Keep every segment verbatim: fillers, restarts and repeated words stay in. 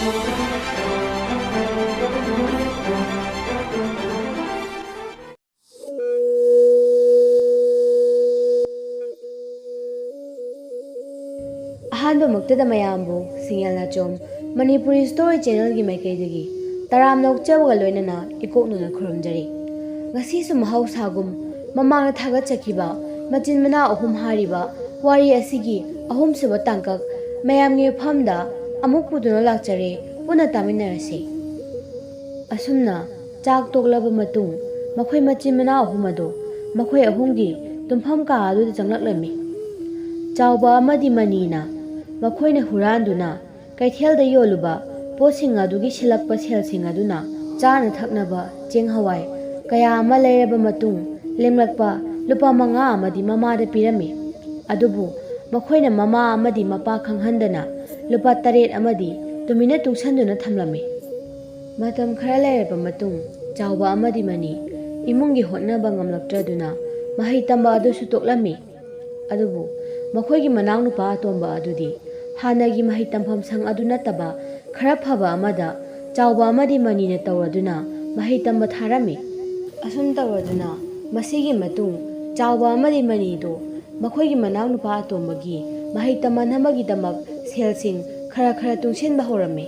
ꯑꯍꯥꯟꯕꯃꯛꯇꯗ ꯃꯌꯥꯝꯕꯨ ꯁꯤꯡꯌꯦꯜ ꯅꯥꯆꯣꯝ ꯃꯅꯤꯄꯨꯔꯤ ꯁ꯭ꯇꯣꯔꯤ ꯆꯦꯅꯦꯜꯒꯤ ꯃꯥꯏꯀꯩꯗꯒꯤ ꯇꯔꯥꯝꯅ ꯑꯣꯛꯆꯕꯒ ꯂꯣꯏꯅꯅ ꯏꯀꯣꯛꯅꯅ ꯈꯨꯔꯨꯝꯖꯔꯤ꯫ ꯉꯁꯤꯁꯨ ꯃꯍꯧꯁꯥꯒꯨꯝ ꯃꯃꯥꯡꯗ ꯊꯥꯒꯠꯆꯈꯤꯕ ꯃꯆꯤꯟ ꯃꯅꯥꯎ ꯑꯍꯨꯝ ꯍꯥꯏꯔꯤꯕ ꯋꯥꯔꯤ ꯑꯁꯤꯒꯤ ꯑꯍꯨꯝꯁꯨꯕ ꯇꯥꯡꯀꯛ ꯃꯌꯥꯝꯒꯤ ꯃꯐꯝꯗ ꯑꯃꯨꯛ ꯄꯨꯗꯨꯅ ꯂꯥꯛꯆꯔꯦ, ꯄꯨꯟꯅ ꯇꯥꯃꯤꯟꯅꯔꯁꯤ꯫ ꯑꯁꯨꯝꯅ ꯆꯥꯛ ꯇꯣꯛꯂꯕ ꯃꯇꯨꯡ ꯃꯈꯣꯏ ꯃꯆꯤꯟ ꯃꯅꯥꯎ ꯑꯍꯨꯝ ꯑꯗꯨ ꯃꯈꯣꯏ ꯑꯍꯨꯝꯒꯤ ꯇꯨꯝꯐꯝ ꯀꯥ ꯑꯗꯨꯗ ꯆꯪꯂꯛꯂꯝꯃꯤ꯫ ꯆꯥꯎꯕ ꯑꯃꯗꯤ ꯃꯅꯤꯅ ꯃꯈꯣꯏꯅ ꯍꯨꯔꯥꯟꯗꯨꯅ ꯀꯩꯊꯦꯜꯗ ꯌꯣꯜꯂꯨꯕ ꯄꯣꯠꯁꯤꯡ ꯑꯗꯨꯒꯤ ꯁꯤꯜꯂꯛꯄ ꯁꯦꯜꯁꯤꯡ ꯑꯗꯨꯅ ꯆꯥꯅ ꯊꯛꯅꯕ ꯆꯦꯡ ꯍꯋꯥꯏ ꯀꯌꯥ ꯑꯃ ꯂꯩꯔꯕ ꯃꯇꯨꯡ ꯂꯦꯝꯂꯛꯄ ꯂꯨꯄꯥ ꯃꯉꯥ ꯑꯃꯗꯤ ꯃꯃꯥꯗ ꯄꯤꯔꯝꯃꯤ꯫ ꯑꯗꯨꯕꯨ ꯃꯈꯣꯏꯅ ꯃꯃꯥ ꯑꯃꯗꯤ ꯃꯄꯥ ꯈꯪꯍꯟꯗꯅ ꯂꯨꯄꯥ ꯇꯔꯦꯠ ꯑꯃꯗꯤ ꯇꯨꯃꯤꯟꯅ ꯇꯨꯡꯁꯟꯗꯨꯅ ꯊꯝꯂꯝꯃꯤ꯫ ꯃꯇꯝ ꯈꯔ ꯂꯩꯔꯕ ꯃꯇꯨꯡ ꯆꯥꯎꯕ ꯑꯃꯗꯤ ꯃꯅꯤ ꯏꯃꯨꯡꯒꯤ ꯍꯣꯠꯅꯕ ꯉꯝꯂꯛꯇ꯭ꯔꯗꯨꯅ ꯃꯍꯩ ꯇꯝꯕ ꯑꯗꯨꯁꯨ ꯇꯣꯛꯂꯝꯃꯤ꯫ ꯑꯗꯨꯕꯨ ꯃꯈꯣꯏꯒꯤ ꯃꯅꯥꯎꯅꯨꯄꯥ ꯑꯇꯣꯝꯕ ꯑꯗꯨꯗꯤ ꯍꯥꯟꯅꯒꯤ ꯃꯍꯩ ꯇꯝꯐꯝ ꯁꯪ ꯑꯗꯨ ꯅꯠꯇꯕ ꯈꯔ ꯐꯕ ꯑꯃꯗ ꯆꯥꯎꯕ ꯑꯃꯗꯤ ꯃꯅꯤꯅ ꯇꯧꯔꯗꯨꯅ ꯃꯍꯩ ꯇꯝꯕ ꯊꯥꯔꯝꯃꯤ꯫ ꯑꯁꯨꯝ ꯇꯧꯔꯗꯨꯅ ꯃꯁꯤꯒꯤ ꯃꯇꯨꯡ ꯆꯥꯎꯕ ꯑꯃꯗꯤ ꯃꯅꯤꯗꯨ ꯃꯈꯣꯏꯒꯤ ꯃꯅꯥꯎꯅꯨꯄꯥ ꯑꯇꯣꯝꯕꯒꯤ ꯃꯍꯩ ꯇꯝꯍꯟꯅꯕꯒꯤꯗꯃꯛ ꯁꯦꯜꯁꯤꯡ ꯈꯔ ꯈꯔ ꯇꯨꯡꯁꯤꯟꯕ ꯍꯧꯔꯝꯃꯤ꯫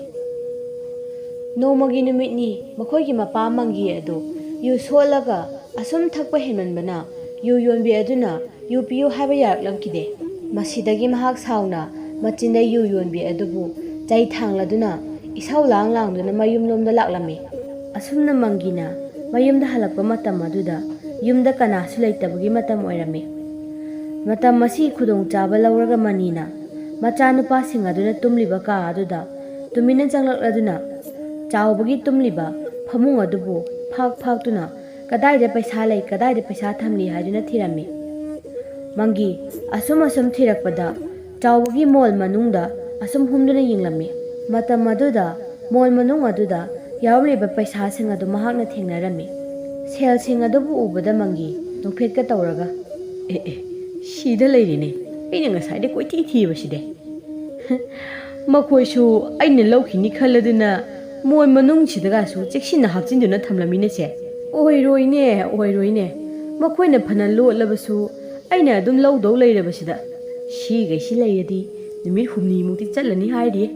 ꯅꯣꯡꯃꯒꯤ ꯅꯨꯃꯤꯠꯅꯤ ꯃꯈꯣꯏꯒꯤ ꯃꯄꯥ ꯃꯪꯒꯤ ꯑꯗꯨ ꯌꯨ ꯁꯣꯠꯂꯒ ꯑꯁꯨꯝ ꯊꯛꯄ ꯍꯦꯟꯃꯟꯕꯅ ꯌꯨ ꯌꯣꯟꯕꯤ ꯑꯗꯨꯅ ꯌꯨ ꯄꯤꯌꯨ ꯍꯥꯏꯕ ꯌꯥꯔꯛꯂꯝꯈꯤꯗꯦ꯫ ꯃꯁꯤꯗꯒꯤ ꯃꯍꯥꯛ ꯁꯥꯎꯅ ꯃꯆꯤꯟꯗ ꯌꯨ ꯌꯣꯟꯕꯤ ꯑꯗꯨꯕꯨ ꯆꯩ ꯊꯥꯡꯂꯗꯨꯅ ꯏꯁꯧ ꯂꯥꯡ ꯂꯥꯡꯗꯨꯅ ꯃꯌꯨꯝꯂꯣꯝꯗ ꯂꯥꯛꯂꯝꯃꯤ꯫ ꯑꯁꯨꯝꯅ ꯃꯪꯒꯤꯅ ꯃꯌꯨꯝꯗ ꯍꯜꯂꯛꯄ ꯃꯇꯝ ꯑꯗꯨꯗ ꯌꯨꯝꯗ ꯀꯅꯥꯁꯨ ꯂꯩꯇꯕꯒꯤ ꯃꯇꯝ ꯑꯣꯏꯔꯝꯃꯤ꯫ ꯃꯇꯝ ꯑꯁꯤ ꯈꯨꯗꯣꯡꯆꯥꯕ ꯂꯧꯔꯒ ꯃꯅꯤꯅ ꯃꯆꯥꯅꯨꯄꯥꯁꯤꯡ ꯑꯗꯨꯅ ꯇꯨꯝꯂꯤꯕ ꯀꯥ ꯑꯗꯨꯗ ꯇꯨꯃꯤꯟꯅ ꯆꯪꯂꯛꯂꯗꯨꯅ ꯆꯥꯎꯕꯒꯤ ꯇꯨꯝꯂꯤꯕ ꯐꯃꯨꯡ ꯑꯗꯨꯕꯨ ꯐꯥꯛ ꯐꯥꯛꯇꯨꯅ ꯀꯗꯥꯏꯗ ꯄꯩꯁꯥ ꯂꯩ, ꯀꯗꯥꯏꯗ ꯄꯩꯁꯥ ꯊꯝꯂꯤ ꯍꯥꯏꯗꯨꯅ ꯊꯤꯔꯝꯃꯤ꯫ ꯃꯪꯒꯤ ꯑꯁꯨꯝ ꯑꯁꯨꯝ ꯊꯤꯔꯛꯄꯗ ꯆꯥꯎꯕꯒꯤ ꯃꯣꯜ ꯃꯅꯨꯡꯗ ꯑꯁꯨꯝ ꯍꯨꯝꯗꯨꯅ ꯌꯦꯡꯂꯝꯃꯤ꯫ ꯃꯇꯝ ꯑꯗꯨꯗ ꯃꯣꯜ ꯃꯅꯨꯡ ꯑꯗꯨꯗ ꯌꯥꯎꯔꯝꯂꯤꯕ ꯄꯩꯁꯥꯁꯤꯡ ꯑꯗꯨ ꯃꯍꯥꯛꯅ ꯊꯦꯡꯅꯔꯝꯃꯤ꯫ ꯁꯦꯜꯁꯤꯡ ꯑꯗꯨꯕꯨ ꯎꯕꯗ ꯃꯪꯒꯤ ꯅꯣꯛꯐꯦꯠꯀ ꯇꯧꯔꯒ, "ꯑꯦ ꯑꯦ, ꯁꯤꯗ ꯂꯩꯔꯤꯅꯦ, ꯑꯩꯅ ꯉꯁꯥꯏꯗꯩ ꯀꯣꯏꯊꯤ ꯊꯤꯕꯁꯤꯗꯤ"꯫ ꯃꯈꯣꯏꯁꯨ ꯑꯩꯅ ꯂꯧꯈꯤꯅꯤ ꯈꯜꯂꯗꯨꯅ ꯃꯣꯟ ꯃꯅꯨꯡꯁꯤꯗꯒꯁꯨ ꯆꯦꯛꯁꯤꯟꯅ ꯍꯥꯞꯆꯤꯟꯗꯨꯅ ꯊꯝꯂꯝꯃꯤꯅꯦꯁꯦ꯫ ꯑꯣꯏꯔꯣꯏꯅꯦ, ꯑꯣꯏꯔꯣꯏꯅꯦ꯫ ꯃꯈꯣꯏꯅ ꯐꯅ ꯂꯣꯠꯂꯕꯁꯨ ꯑꯩꯅ ꯑꯗꯨꯝ ꯂꯧꯗꯧ ꯂꯩꯔꯕꯁꯤꯗ꯫ ꯁꯤꯈꯩꯁꯤ ꯂꯩꯔꯗꯤ ꯅꯨꯃꯤꯠ ꯍꯨꯝꯅꯤꯃꯨꯛꯇꯤ ꯆꯠꯂꯅꯤ ꯍꯥꯏꯔꯤꯌꯦ꯫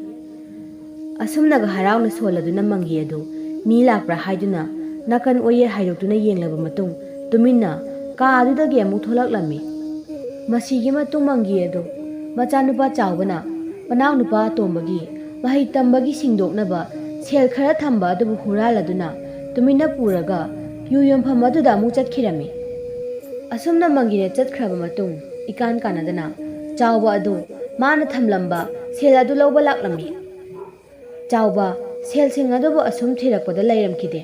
ꯑꯁꯨꯝꯅꯒ ꯍꯔꯥꯎꯅ ꯁꯣꯜꯂꯗꯨꯅ ꯃꯪꯒꯤ ꯑꯗꯨ ꯃꯤ ꯂꯥꯛꯄ꯭ꯔꯥ ꯍꯥꯏꯗꯨꯅ ꯅꯥꯀꯟ ꯑꯣꯏꯌꯦ ꯍꯥꯏꯗꯣꯛꯇꯨꯅ ꯌꯦꯡꯂꯕ ꯃꯇꯨꯡ ꯇꯨꯃꯤꯟꯅ ꯀꯥ ꯑꯗꯨꯗꯒꯤ ꯑꯃꯨꯛ ꯊꯣꯛꯂꯛꯂꯝꯃꯤ꯫ ꯃꯁꯤꯒꯤ ꯃꯇꯨꯡ ꯃꯪꯒꯤ ꯑꯗꯨ ꯃꯆꯥꯅꯨꯄꯥ ꯆꯥꯎꯕꯅ ꯃꯅꯥꯎꯅꯨꯄꯥ ꯑꯇꯣꯝꯕꯒꯤ ꯃꯍꯩ ꯇꯝꯕꯒꯤ ꯁꯤꯡꯗꯣꯛꯅꯕ ꯁꯦꯜ ꯈꯔ ꯊꯝꯕ ꯑꯗꯨꯕꯨ ꯍꯨꯔꯥꯜꯂꯗꯨꯅ ꯇꯨꯃꯤꯟꯅ ꯄꯨꯔꯒ ꯌꯨ ꯌꯣꯟꯐꯝ ꯑꯗꯨꯗ ꯑꯃꯨꯛ ꯆꯠꯈꯤꯔꯝꯃꯤ꯫ ꯑꯁꯨꯝꯅ ꯃꯪꯒꯤꯅ ꯆꯠꯈ꯭ꯔꯕ ꯃꯇꯨꯡ ꯏꯀꯥꯟ ꯀꯥꯟꯅꯗꯅ ꯆꯥꯎꯕ ꯑꯗꯨ ꯃꯥꯅ ꯊꯝꯂꯝꯕ ꯁꯦꯜ ꯑꯗꯨ ꯂꯧꯕ ꯂꯥꯛꯂꯝꯃꯤ꯫ ꯆꯥꯎꯕ ꯁꯦꯜꯁꯤꯡ ꯑꯗꯨꯕꯨ ꯑꯁꯨꯝ ꯊꯤꯔꯛꯄꯗ ꯂꯩꯔꯝꯈꯤꯗꯦ꯫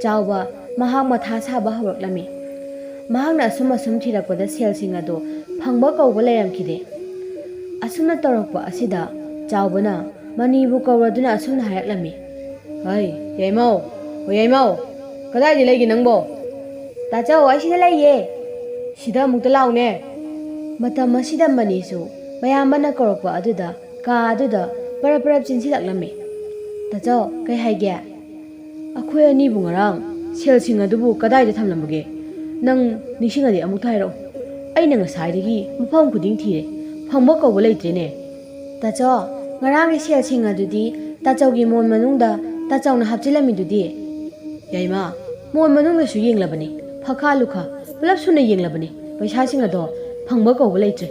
ꯆꯥꯎꯕ ꯃꯍꯥꯛ ꯃꯊꯥ ꯁꯥꯕ ꯍꯧꯔꯛꯂꯝꯃꯤ꯫ ꯃꯍꯥꯛꯅ ꯑꯁꯨꯝ ꯑꯁꯨꯝ ꯊꯤꯔꯛꯄꯗ ꯁꯦꯜꯁꯤꯡ ꯑꯗꯨ ꯐꯪꯕ ꯀꯧꯕ ꯂꯩꯔꯝꯈꯤꯗꯦ꯫ ꯑꯁꯨꯝꯅ ꯇꯧꯔꯛꯄ ꯑꯁꯤꯗ ꯆꯥꯎꯕꯅ ꯃꯅꯤꯕꯨ ꯀꯧꯔꯗꯨꯅ ꯑꯁꯨꯝꯅ ꯍꯥꯏꯔꯛꯂꯝꯃꯤ꯫ "ꯍꯩ, ꯌꯥꯏꯃꯧ, ꯑꯣ ꯌꯥꯏꯃꯧ, ꯀꯗꯥꯏꯗ ꯂꯩꯒꯦ ꯅꯪꯕꯣ?" "ꯇꯥꯆꯧ, ꯑꯩ ꯁꯤꯗ ꯂꯩꯌꯦ꯫ ꯁꯤꯗ ꯑꯃꯨꯛꯇ ꯂꯥꯛꯎꯅꯦ꯫" ꯃꯇꯝ ꯑꯁꯤꯗ ꯃꯅꯤꯁꯨ ꯃꯌꯥꯝꯕꯅ ꯀꯧꯔꯛꯄ ꯑꯗꯨꯗ ꯀꯥ ꯑꯗꯨꯗ ꯄꯔꯞ ꯄꯔꯞ ꯆꯦꯟꯁꯤꯜꯂꯛꯂꯝꯃꯤ꯫ "ꯇꯥꯆꯧ, ꯀꯩ ꯍꯥꯏꯒꯦ?" "ꯑꯩꯈꯣꯏ ꯑꯅꯤꯕꯨ ꯉꯔꯥꯡ ꯁꯦꯜꯁꯤꯡ ꯑꯗꯨꯕꯨ ꯀꯗꯥꯏꯗ ꯊꯝꯂꯝꯕꯒꯦ? ꯅꯪ ꯅꯤꯡꯁꯤꯡꯉꯗꯤ ꯑꯃꯨꯛꯇ ꯍꯥꯏꯔꯛꯎ꯫ ꯑꯩꯅ ꯉꯁꯥꯏꯗꯒꯤ ꯃꯐꯝ ꯈꯨꯗꯤꯡ ꯊꯤꯔꯦ, ꯐꯪꯕ ꯀꯧꯕ ꯂꯩꯇ꯭ꯔꯦꯅꯦ꯫" "ꯇꯥꯆꯧ, ꯉꯔꯥꯡꯒꯤ ꯁꯦꯜꯁꯤꯡ ꯑꯗꯨꯗꯤ ꯇꯥꯆꯧꯒꯤ ꯃꯣꯟ ꯃꯅꯨꯡꯗ ꯇꯥꯆꯧꯅ ꯍꯥꯞꯆꯤꯜꯂꯝꯃꯤꯗꯨꯗꯤ?" "ꯌꯥꯏꯃ, ꯃꯣꯟ ꯃꯅꯨꯡꯗꯁꯨ ꯌꯦꯡꯂꯕꯅꯤ, ꯐꯈꯥ ꯂꯨꯈꯥ ꯄꯨꯂꯞ ꯁꯨꯅ ꯌꯦꯡꯂꯕꯅꯤ ꯄꯩꯁꯥꯁꯤꯡ ꯑꯗꯣ, ꯐꯪꯕ ꯀꯧꯕ ꯂꯩꯇ꯭ꯔꯦ꯫"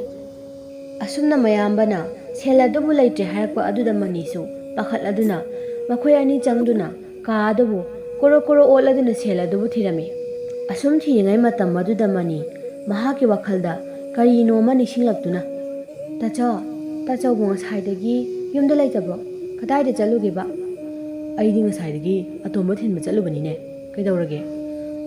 ꯑꯁꯨꯝꯅ ꯃꯌꯥꯝꯕꯅ ꯁꯦꯜ ꯑꯗꯨꯕꯨ ꯂꯩꯇ꯭ꯔꯦ ꯍꯥꯏꯔꯛꯄ ꯑꯗꯨꯗ ꯃꯅꯤꯁꯨ ꯄꯥꯈꯠꯂꯗꯨꯅ ꯃꯈꯣꯏ ꯑꯅꯤ ꯆꯪꯗꯨꯅ ꯀꯥ ꯑꯗꯨꯕꯨ ꯀꯣꯔꯣ ꯀꯣꯔꯣ ꯑꯣꯠꯂꯗꯨꯅ ꯁꯦꯜ ꯑꯗꯨꯕꯨ ꯊꯤꯔꯝꯃꯤ꯫ ꯑꯁꯨꯝ ꯊꯤꯔꯤꯉꯩ ꯃꯇꯝ ꯑꯗꯨꯗ ꯃꯅꯤ ꯃꯍꯥꯛꯀꯤ ꯋꯥꯈꯜꯗ ꯀꯔꯤꯅꯣ ꯑꯃ ꯅꯤꯡꯁꯤꯡꯂꯛꯇꯨꯅ, "ꯇꯥꯆꯧ, ꯇꯥꯆꯧꯕꯨ ꯉꯁꯥꯏꯗꯒꯤ ꯌꯨꯝꯗ ꯂꯩꯇꯕ꯭ꯔꯣ? ꯀꯗꯥꯏꯗ ꯆꯠꯂꯨꯒꯦꯕ?" "ꯑꯩꯗꯤ ꯉꯁꯥꯏꯗꯒꯤ ꯑꯇꯣꯝꯕ ꯊꯤꯟꯕ ꯆꯠꯂꯨꯕꯅꯤꯅꯦ꯫ ꯀꯩꯗꯧꯔꯒꯦ?"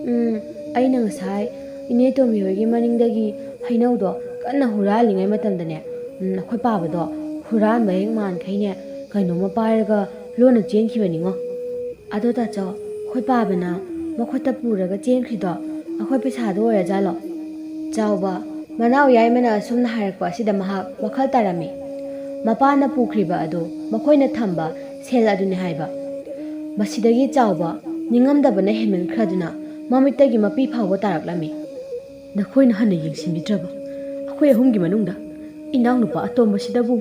"ꯎꯝ, ꯑꯩꯅ ꯉꯁꯥꯏ ꯏꯅꯦ ꯇꯣꯝꯕꯤ ꯍꯣꯏꯒꯤ ꯃꯅꯤꯡꯗꯒꯤ ꯍꯩꯅꯧꯗꯣ ꯀꯟꯅ ꯍꯨꯔꯥꯜꯂꯤꯉꯩ ꯃꯇꯝꯗꯅꯦ, ꯎꯝ, ꯑꯩꯈꯣꯏ ꯄꯥꯕꯗꯣ ꯍꯨꯔꯥꯟꯕ ꯍꯦꯛ ꯃꯥꯟꯈꯩꯅꯦ ꯀꯩꯅꯣꯝꯃ ꯄꯥꯏꯔꯒ ꯂꯣꯟꯅ ꯆꯦꯟꯈꯤꯕꯅꯤꯉꯣ꯫ ꯑꯗꯣ ꯇꯥꯆꯧ, ꯑꯩꯈꯣꯏ ꯄꯥꯕꯅ ꯃꯈꯨꯠꯇ ꯄꯨꯔꯒ ꯆꯦꯟꯈ꯭ꯔꯤꯗꯣ ꯑꯩꯈꯣꯏ ꯄꯩꯁꯥꯗꯣ ꯑꯣꯏꯔꯖꯥꯠꯂꯣ?" ꯆꯥꯎꯕ ꯃꯅꯥꯎ ꯌꯥꯏꯃꯅ ꯑꯁꯨꯝꯅ ꯍꯥꯏꯔꯛꯄ ꯑꯁꯤꯗ ꯃꯍꯥꯛ ꯋꯥꯈꯜ ꯇꯥꯔꯝꯃꯤ꯫ ꯃꯄꯥꯅ ꯄꯨꯈ꯭ꯔꯤꯕ ꯑꯗꯨ ꯃꯈꯣꯏꯅ ꯊꯝꯕ ꯁꯦꯜ ꯑꯗꯨꯅꯤ ꯍꯥꯏꯕ꯫ ꯃꯁꯤꯗꯒꯤ ꯆꯥꯎꯕ ꯅꯤꯡꯉꯝꯗꯕꯅ ꯍꯦꯟꯃꯟꯈ꯭ꯔꯗꯨꯅ ꯃꯃꯤꯠꯇꯒꯤ ꯃꯄꯤ ꯐꯥꯎꯕ ꯇꯥꯔꯛꯂꯝꯃꯤ꯫ "ꯅꯈꯣꯏꯅ ꯍꯟꯅ ꯌꯦꯡꯁꯤꯟꯕꯤꯗ꯭ꯔꯕ ꯑꯩꯈꯣꯏ ꯑꯍꯨꯝꯒꯤ ꯃꯅꯨꯡꯗ ꯏꯅꯥꯎꯅꯨꯄꯥ ꯑꯇꯣꯝꯕꯁꯤꯗꯕꯨ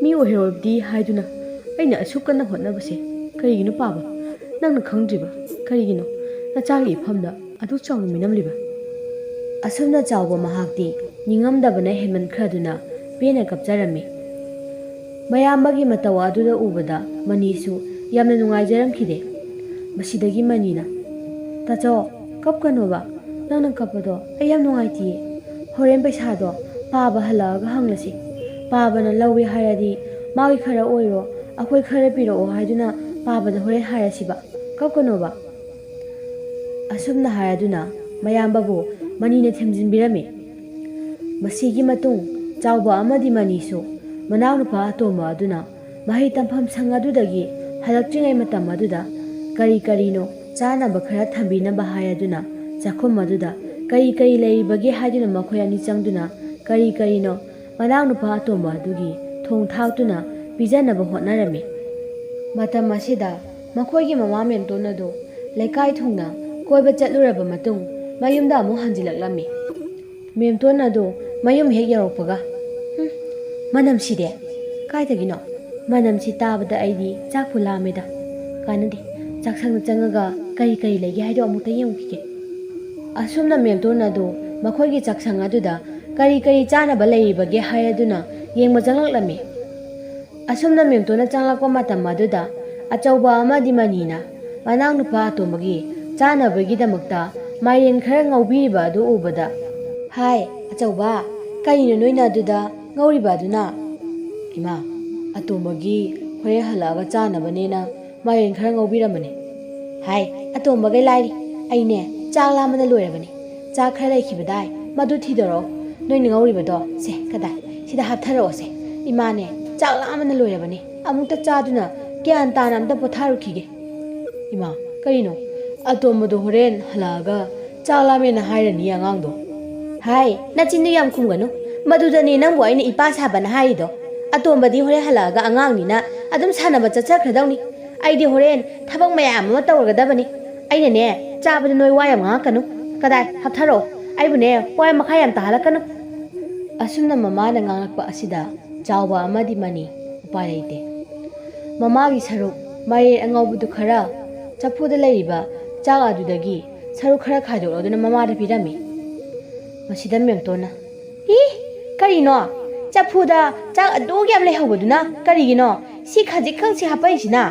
ꯃꯤ ꯑꯣꯏꯍꯧꯔꯕꯗꯤ ꯍꯥꯏꯗꯨꯅ ꯑꯩꯅ ꯑꯁꯨꯛ ꯀꯟꯅ ꯍꯣꯠꯅꯕꯁꯦ ꯀꯔꯤꯒꯤꯅꯣ ꯄꯥꯕ? ꯅꯪꯅ ꯈꯪꯗ꯭ꯔꯤꯕ ꯀꯔꯤꯒꯤꯅꯣ ꯅꯆꯥꯒꯤ ꯏꯐꯝꯗ ꯑꯗꯨ ꯆꯥꯎꯅ ꯃꯤꯅꯝꯂꯤꯕ?" ꯑꯁꯨꯝꯅ ꯆꯥꯎꯕ ꯃꯍꯥꯛꯇꯤ ꯅꯤꯡꯉꯝꯗꯕꯅ ꯍꯦꯟꯃꯟꯈ꯭ꯔꯗꯨꯅ ꯄꯦꯟꯅ ꯀꯞꯆꯔꯝꯃꯤ꯫ ꯃꯌꯥꯝꯕꯒꯤ ꯃꯇꯧ ꯑꯗꯨꯗ ꯎꯕꯗ ꯃꯅꯤꯁꯨ ꯌꯥꯝꯅ ꯅꯨꯡꯉꯥꯏꯖꯔꯝꯈꯤꯗꯦ꯫ ꯃꯁꯤꯗꯒꯤ ꯃꯅꯤꯅ, "ꯇꯥꯆꯧ, ꯀꯞꯀꯅꯣꯕ꯫ ꯅꯪꯅ ꯀꯞꯄꯗꯣ ꯑꯩ ꯌꯥꯝ ꯅꯨꯡꯉꯥꯏꯇꯤꯌꯦ꯫ ꯍꯣꯔꯦꯟ ꯄꯩꯁꯥꯗꯣ ꯄꯥꯕ ꯍꯜꯂꯛꯑꯒ ꯍꯪꯂꯁꯤ꯫ ꯄꯥꯕꯅ ꯂꯧꯏ ꯍꯥꯏꯔꯗꯤ ꯃꯥꯒꯤ ꯈꯔ ꯑꯣꯏꯔꯣ, ꯑꯩꯈꯣꯏ ꯈꯔ ꯄꯤꯔꯛꯑꯣ ꯍꯥꯏꯗꯨꯅ ꯄꯥꯕꯗ ꯍꯣꯔꯦꯟ ꯍꯥꯏꯔꯁꯤꯕ꯫ ꯀꯞꯀꯅꯣꯕ꯫" ꯑꯁꯨꯝꯅ ꯍꯥꯏꯔꯗꯨꯅ ꯃꯌꯥꯝꯕꯕꯨ ꯃꯅꯤꯅ ꯊꯦꯝꯖꯤꯟꯕꯤꯔꯝꯃꯤ꯫ ꯃꯁꯤꯒꯤ ꯃꯇꯨꯡ ꯆꯥꯎꯕ ꯑꯃꯗꯤ ꯃꯅꯤꯁꯨ ꯃꯅꯥꯎꯅꯨꯄꯥ ꯑꯇꯣꯝꯕ ꯑꯗꯨꯅ ꯃꯍꯩ ꯇꯝꯐꯝ ꯁꯪ ꯑꯗꯨꯗꯒꯤ ꯍꯜꯂꯛꯇ꯭ꯔꯤꯉꯩ ꯃꯇꯝ ꯑꯗꯨꯗ ꯀꯔꯤ ꯀꯔꯤꯅꯣ ꯆꯥꯅꯕ ꯈꯔ ꯊꯝꯕꯤꯅꯕ ꯍꯥꯏꯔꯗꯨꯅ ꯆꯥꯛꯈꯨꯝ ꯑꯗꯨꯗ ꯀꯔꯤ ꯀꯔꯤ ꯂꯩꯔꯤꯕꯒꯦ ꯍꯥꯏꯗꯨꯅ ꯃꯈꯣꯏ ꯑꯅꯤ ꯆꯪꯗꯨꯅ ꯀꯔꯤ ꯀꯔꯤꯅꯣ ꯃꯅꯥꯎꯅꯨꯄꯥ ꯑꯇꯣꯝꯕ ꯑꯗꯨꯒꯤ ꯊꯣꯡ ꯊꯥꯛꯇꯨꯅ ꯄꯤꯖꯅꯕ ꯍꯣꯠꯅꯔꯝꯃꯤ꯫ ꯃꯇꯝ ꯑꯁꯤꯗ ꯃꯈꯣꯏꯒꯤ ꯃꯃꯥ ꯃꯦꯝꯇꯣꯟ ꯑꯗꯨ ꯂꯩꯀꯥꯏ ꯊꯨꯡꯅ ꯀꯣꯏꯕ ꯆꯠꯂꯨꯔꯕ ꯃꯇꯨꯡ ꯃꯌꯨꯝꯗ ꯑꯃꯨꯛ ꯍꯟꯖꯤꯜꯂꯛꯂꯝꯃꯤ꯫ ꯃꯦꯝꯇꯣꯟ ꯑꯗꯨ ꯃꯌꯨꯝ ꯍꯦꯛ ꯌꯧꯔꯛꯄꯒ, "ꯍꯨꯝ, ꯃꯅꯝꯁꯤꯗꯤ ꯀꯥꯏꯗꯒꯤꯅꯣ? ꯃꯅꯝꯁꯤ ꯇꯥꯕꯗ ꯑꯩꯗꯤ ꯆꯥꯛꯄꯨ ꯂꯥꯝꯃꯦꯗ꯫ ꯀꯥꯟꯅꯗꯦ, ꯆꯥꯛꯁꯪꯗ ꯆꯪꯉꯒ ꯀꯔꯤ ꯀꯔꯤ ꯂꯩꯒꯦ ꯍꯥꯏꯗꯣ ꯑꯃꯨꯛꯇ ꯌꯦꯡꯉꯨꯈꯤꯒꯦ꯫" ꯑꯁꯨꯝꯅ ꯃꯦꯝꯇꯣꯟ ꯑꯗꯨ ꯃꯈꯣꯏꯒꯤ ꯆꯥꯛꯁꯪ ꯑꯗꯨꯗ ꯀꯔꯤ ꯀꯔꯤ ꯆꯥꯅꯕ ꯂꯩꯔꯤꯕꯒꯦ ꯍꯥꯏꯔꯗꯨꯅ ꯌꯦꯡꯕ ꯆꯪꯂꯛꯂꯝꯃꯤ꯫ ꯑꯁꯨꯝꯅ ꯃꯦꯝꯇꯣꯟꯅ ꯆꯪꯂꯛꯄ ꯃꯇꯝ ꯑꯗꯨꯗ ꯑꯆꯧꯕ ꯑꯃꯗꯤ ꯃꯅꯤꯅ ꯃꯅꯥꯎꯅꯨꯄꯥ ꯑꯇꯣꯝꯕꯒꯤ ꯆꯥꯅꯕꯒꯤꯗꯃꯛꯇ ꯃꯥꯏꯔꯦꯟ ꯈꯔ ꯉꯧꯕꯤꯔꯤꯕ ꯑꯗꯨ ꯎꯕꯗ, "ꯍꯥꯏ, ꯑꯆꯧꯕ, ꯀꯔꯤꯅꯣ ꯅꯣꯏꯅ ꯑꯗꯨꯗ ꯉꯧꯔꯤꯕ ꯑꯗꯨꯅ?" "ꯏꯃꯥ, ꯑꯇꯣꯝꯕꯒꯤ ꯍꯣꯔꯦꯟ ꯍꯜꯂꯛꯑꯒ ꯆꯥꯅꯕꯅꯦꯅ ꯃꯥꯏꯔꯦꯟ ꯈꯔ ꯉꯧꯕꯤꯔꯝꯕꯅꯦ꯫" "ꯍꯥꯏ, ꯑꯇꯣꯝꯕꯒꯩ ꯂꯥꯏꯔꯤ, ꯑꯩꯅꯦ ꯆꯥꯛ ꯂꯥꯝꯕꯅ ꯂꯣꯏꯔꯕꯅꯦ꯫ ꯆꯥꯛ ꯈꯔ ꯂꯩꯈꯤꯕꯗꯥꯏ, ꯃꯗꯨ ꯊꯤꯗꯣꯔꯛꯑꯣ꯫ ꯅꯣꯏꯅ ꯉꯧꯔꯤꯕꯗꯣ ꯁꯦ ꯀꯗꯥꯏ, ꯁꯤꯗ ꯍꯥꯞꯊꯔꯛꯑꯣꯁꯦ꯫ ꯏꯃꯥꯅꯦ ꯆꯥꯛ ꯂꯥꯝꯕꯅ ꯂꯣꯏꯔꯕꯅꯦ꯫ ꯑꯃꯨꯛꯇ ꯆꯥꯗꯨꯅ ꯒ꯭ꯌꯥꯟ ꯇꯥꯅ ꯑꯝꯇ ꯄꯣꯊꯥꯔꯨꯈꯤꯒꯦ꯫" "ꯏꯃꯥ, ꯀꯔꯤꯅꯣ? ꯑꯇꯣꯝꯕꯗꯣ ꯍꯣꯔꯦꯟ ꯍꯜꯂꯛꯑꯒ ꯆꯥꯛ ꯂꯥꯝꯃꯦꯅ ꯍꯥꯏꯔꯅꯤ ꯑꯉꯥꯡꯗꯣ꯫" "ꯍꯥꯏ, ꯅꯆꯤꯟꯗꯨ ꯌꯥꯝ ꯈꯨꯝꯒꯅꯨ꯫ ꯃꯗꯨꯗꯅꯦ ꯅꯪꯕꯨ ꯑꯩꯅ ꯏꯄꯥ ꯁꯥꯕꯅ ꯍꯥꯏꯔꯤꯗꯣ꯫ ꯑꯇꯣꯝꯕꯗꯤ ꯍꯣꯔꯦꯟ ꯍꯜꯂꯛꯑꯒ ꯑꯉꯥꯡꯅꯤꯅ ꯑꯗꯨꯝ ꯁꯥꯟꯅꯕ ꯆꯠꯆꯈ꯭ꯔꯗꯧꯅꯤ꯫ ꯑꯩꯗꯤ ꯍꯣꯔꯦꯟ ꯊꯕꯛ ꯃꯌꯥꯝ ꯑꯃ ꯇꯧꯔꯒꯗꯕꯅꯤ꯫ ꯑꯩꯅꯅꯦ, ꯆꯥꯕꯗ ꯅꯣꯏ ꯋꯥ ꯌꯥꯝ ꯉꯥꯡꯉꯛꯀꯅꯨ꯫ ꯀꯗꯥꯏ, ꯍꯥꯞꯊꯔꯛꯑꯣ꯫ ꯑꯩꯕꯨꯅꯦ, ꯋꯥ ꯃꯈꯥ ꯌꯥꯝ ꯇꯥꯍꯜꯂꯛꯀꯅꯨ꯫ ꯑꯁꯨꯝꯅ ꯃꯃꯥꯅ ꯉꯥꯡꯂꯛꯄ ꯑꯁꯤꯗ ꯆꯥꯎꯕ ꯑꯃꯗꯤ ꯃꯅꯤ ꯎꯄꯥꯏ ꯂꯩꯇꯦ꯫ ꯃꯃꯥꯒꯤ ꯁꯔꯨꯛ ꯃꯥꯏꯔꯦꯟ ꯑꯉꯧꯕꯗꯨ ꯈꯔ ꯆꯐꯨꯗ ꯂꯩꯔꯤꯕ ꯆꯥꯛ ꯑꯗꯨꯗꯒꯤ ꯁꯔꯨꯛ ꯈꯔ ꯈꯥꯏꯗꯣꯛꯂꯗꯨꯅ ꯃꯃꯥꯗ ꯄꯤꯔꯝꯃꯤ꯫ ꯃꯁꯤꯗ ꯃꯦꯝꯇꯣꯟꯅ, "ꯏ! ꯀꯔꯤꯅꯣ? ꯆꯐꯨꯗ ꯆꯥꯛ ꯑꯗꯨꯛ ꯌꯥꯝ ꯂꯩꯍꯧꯕꯗꯨꯅ ꯀꯔꯤꯒꯤꯅꯣ? ꯁꯤ ꯈꯖꯤꯛ ꯈꯛꯁꯤ ꯍꯥꯞꯄꯛꯏꯁꯤꯅ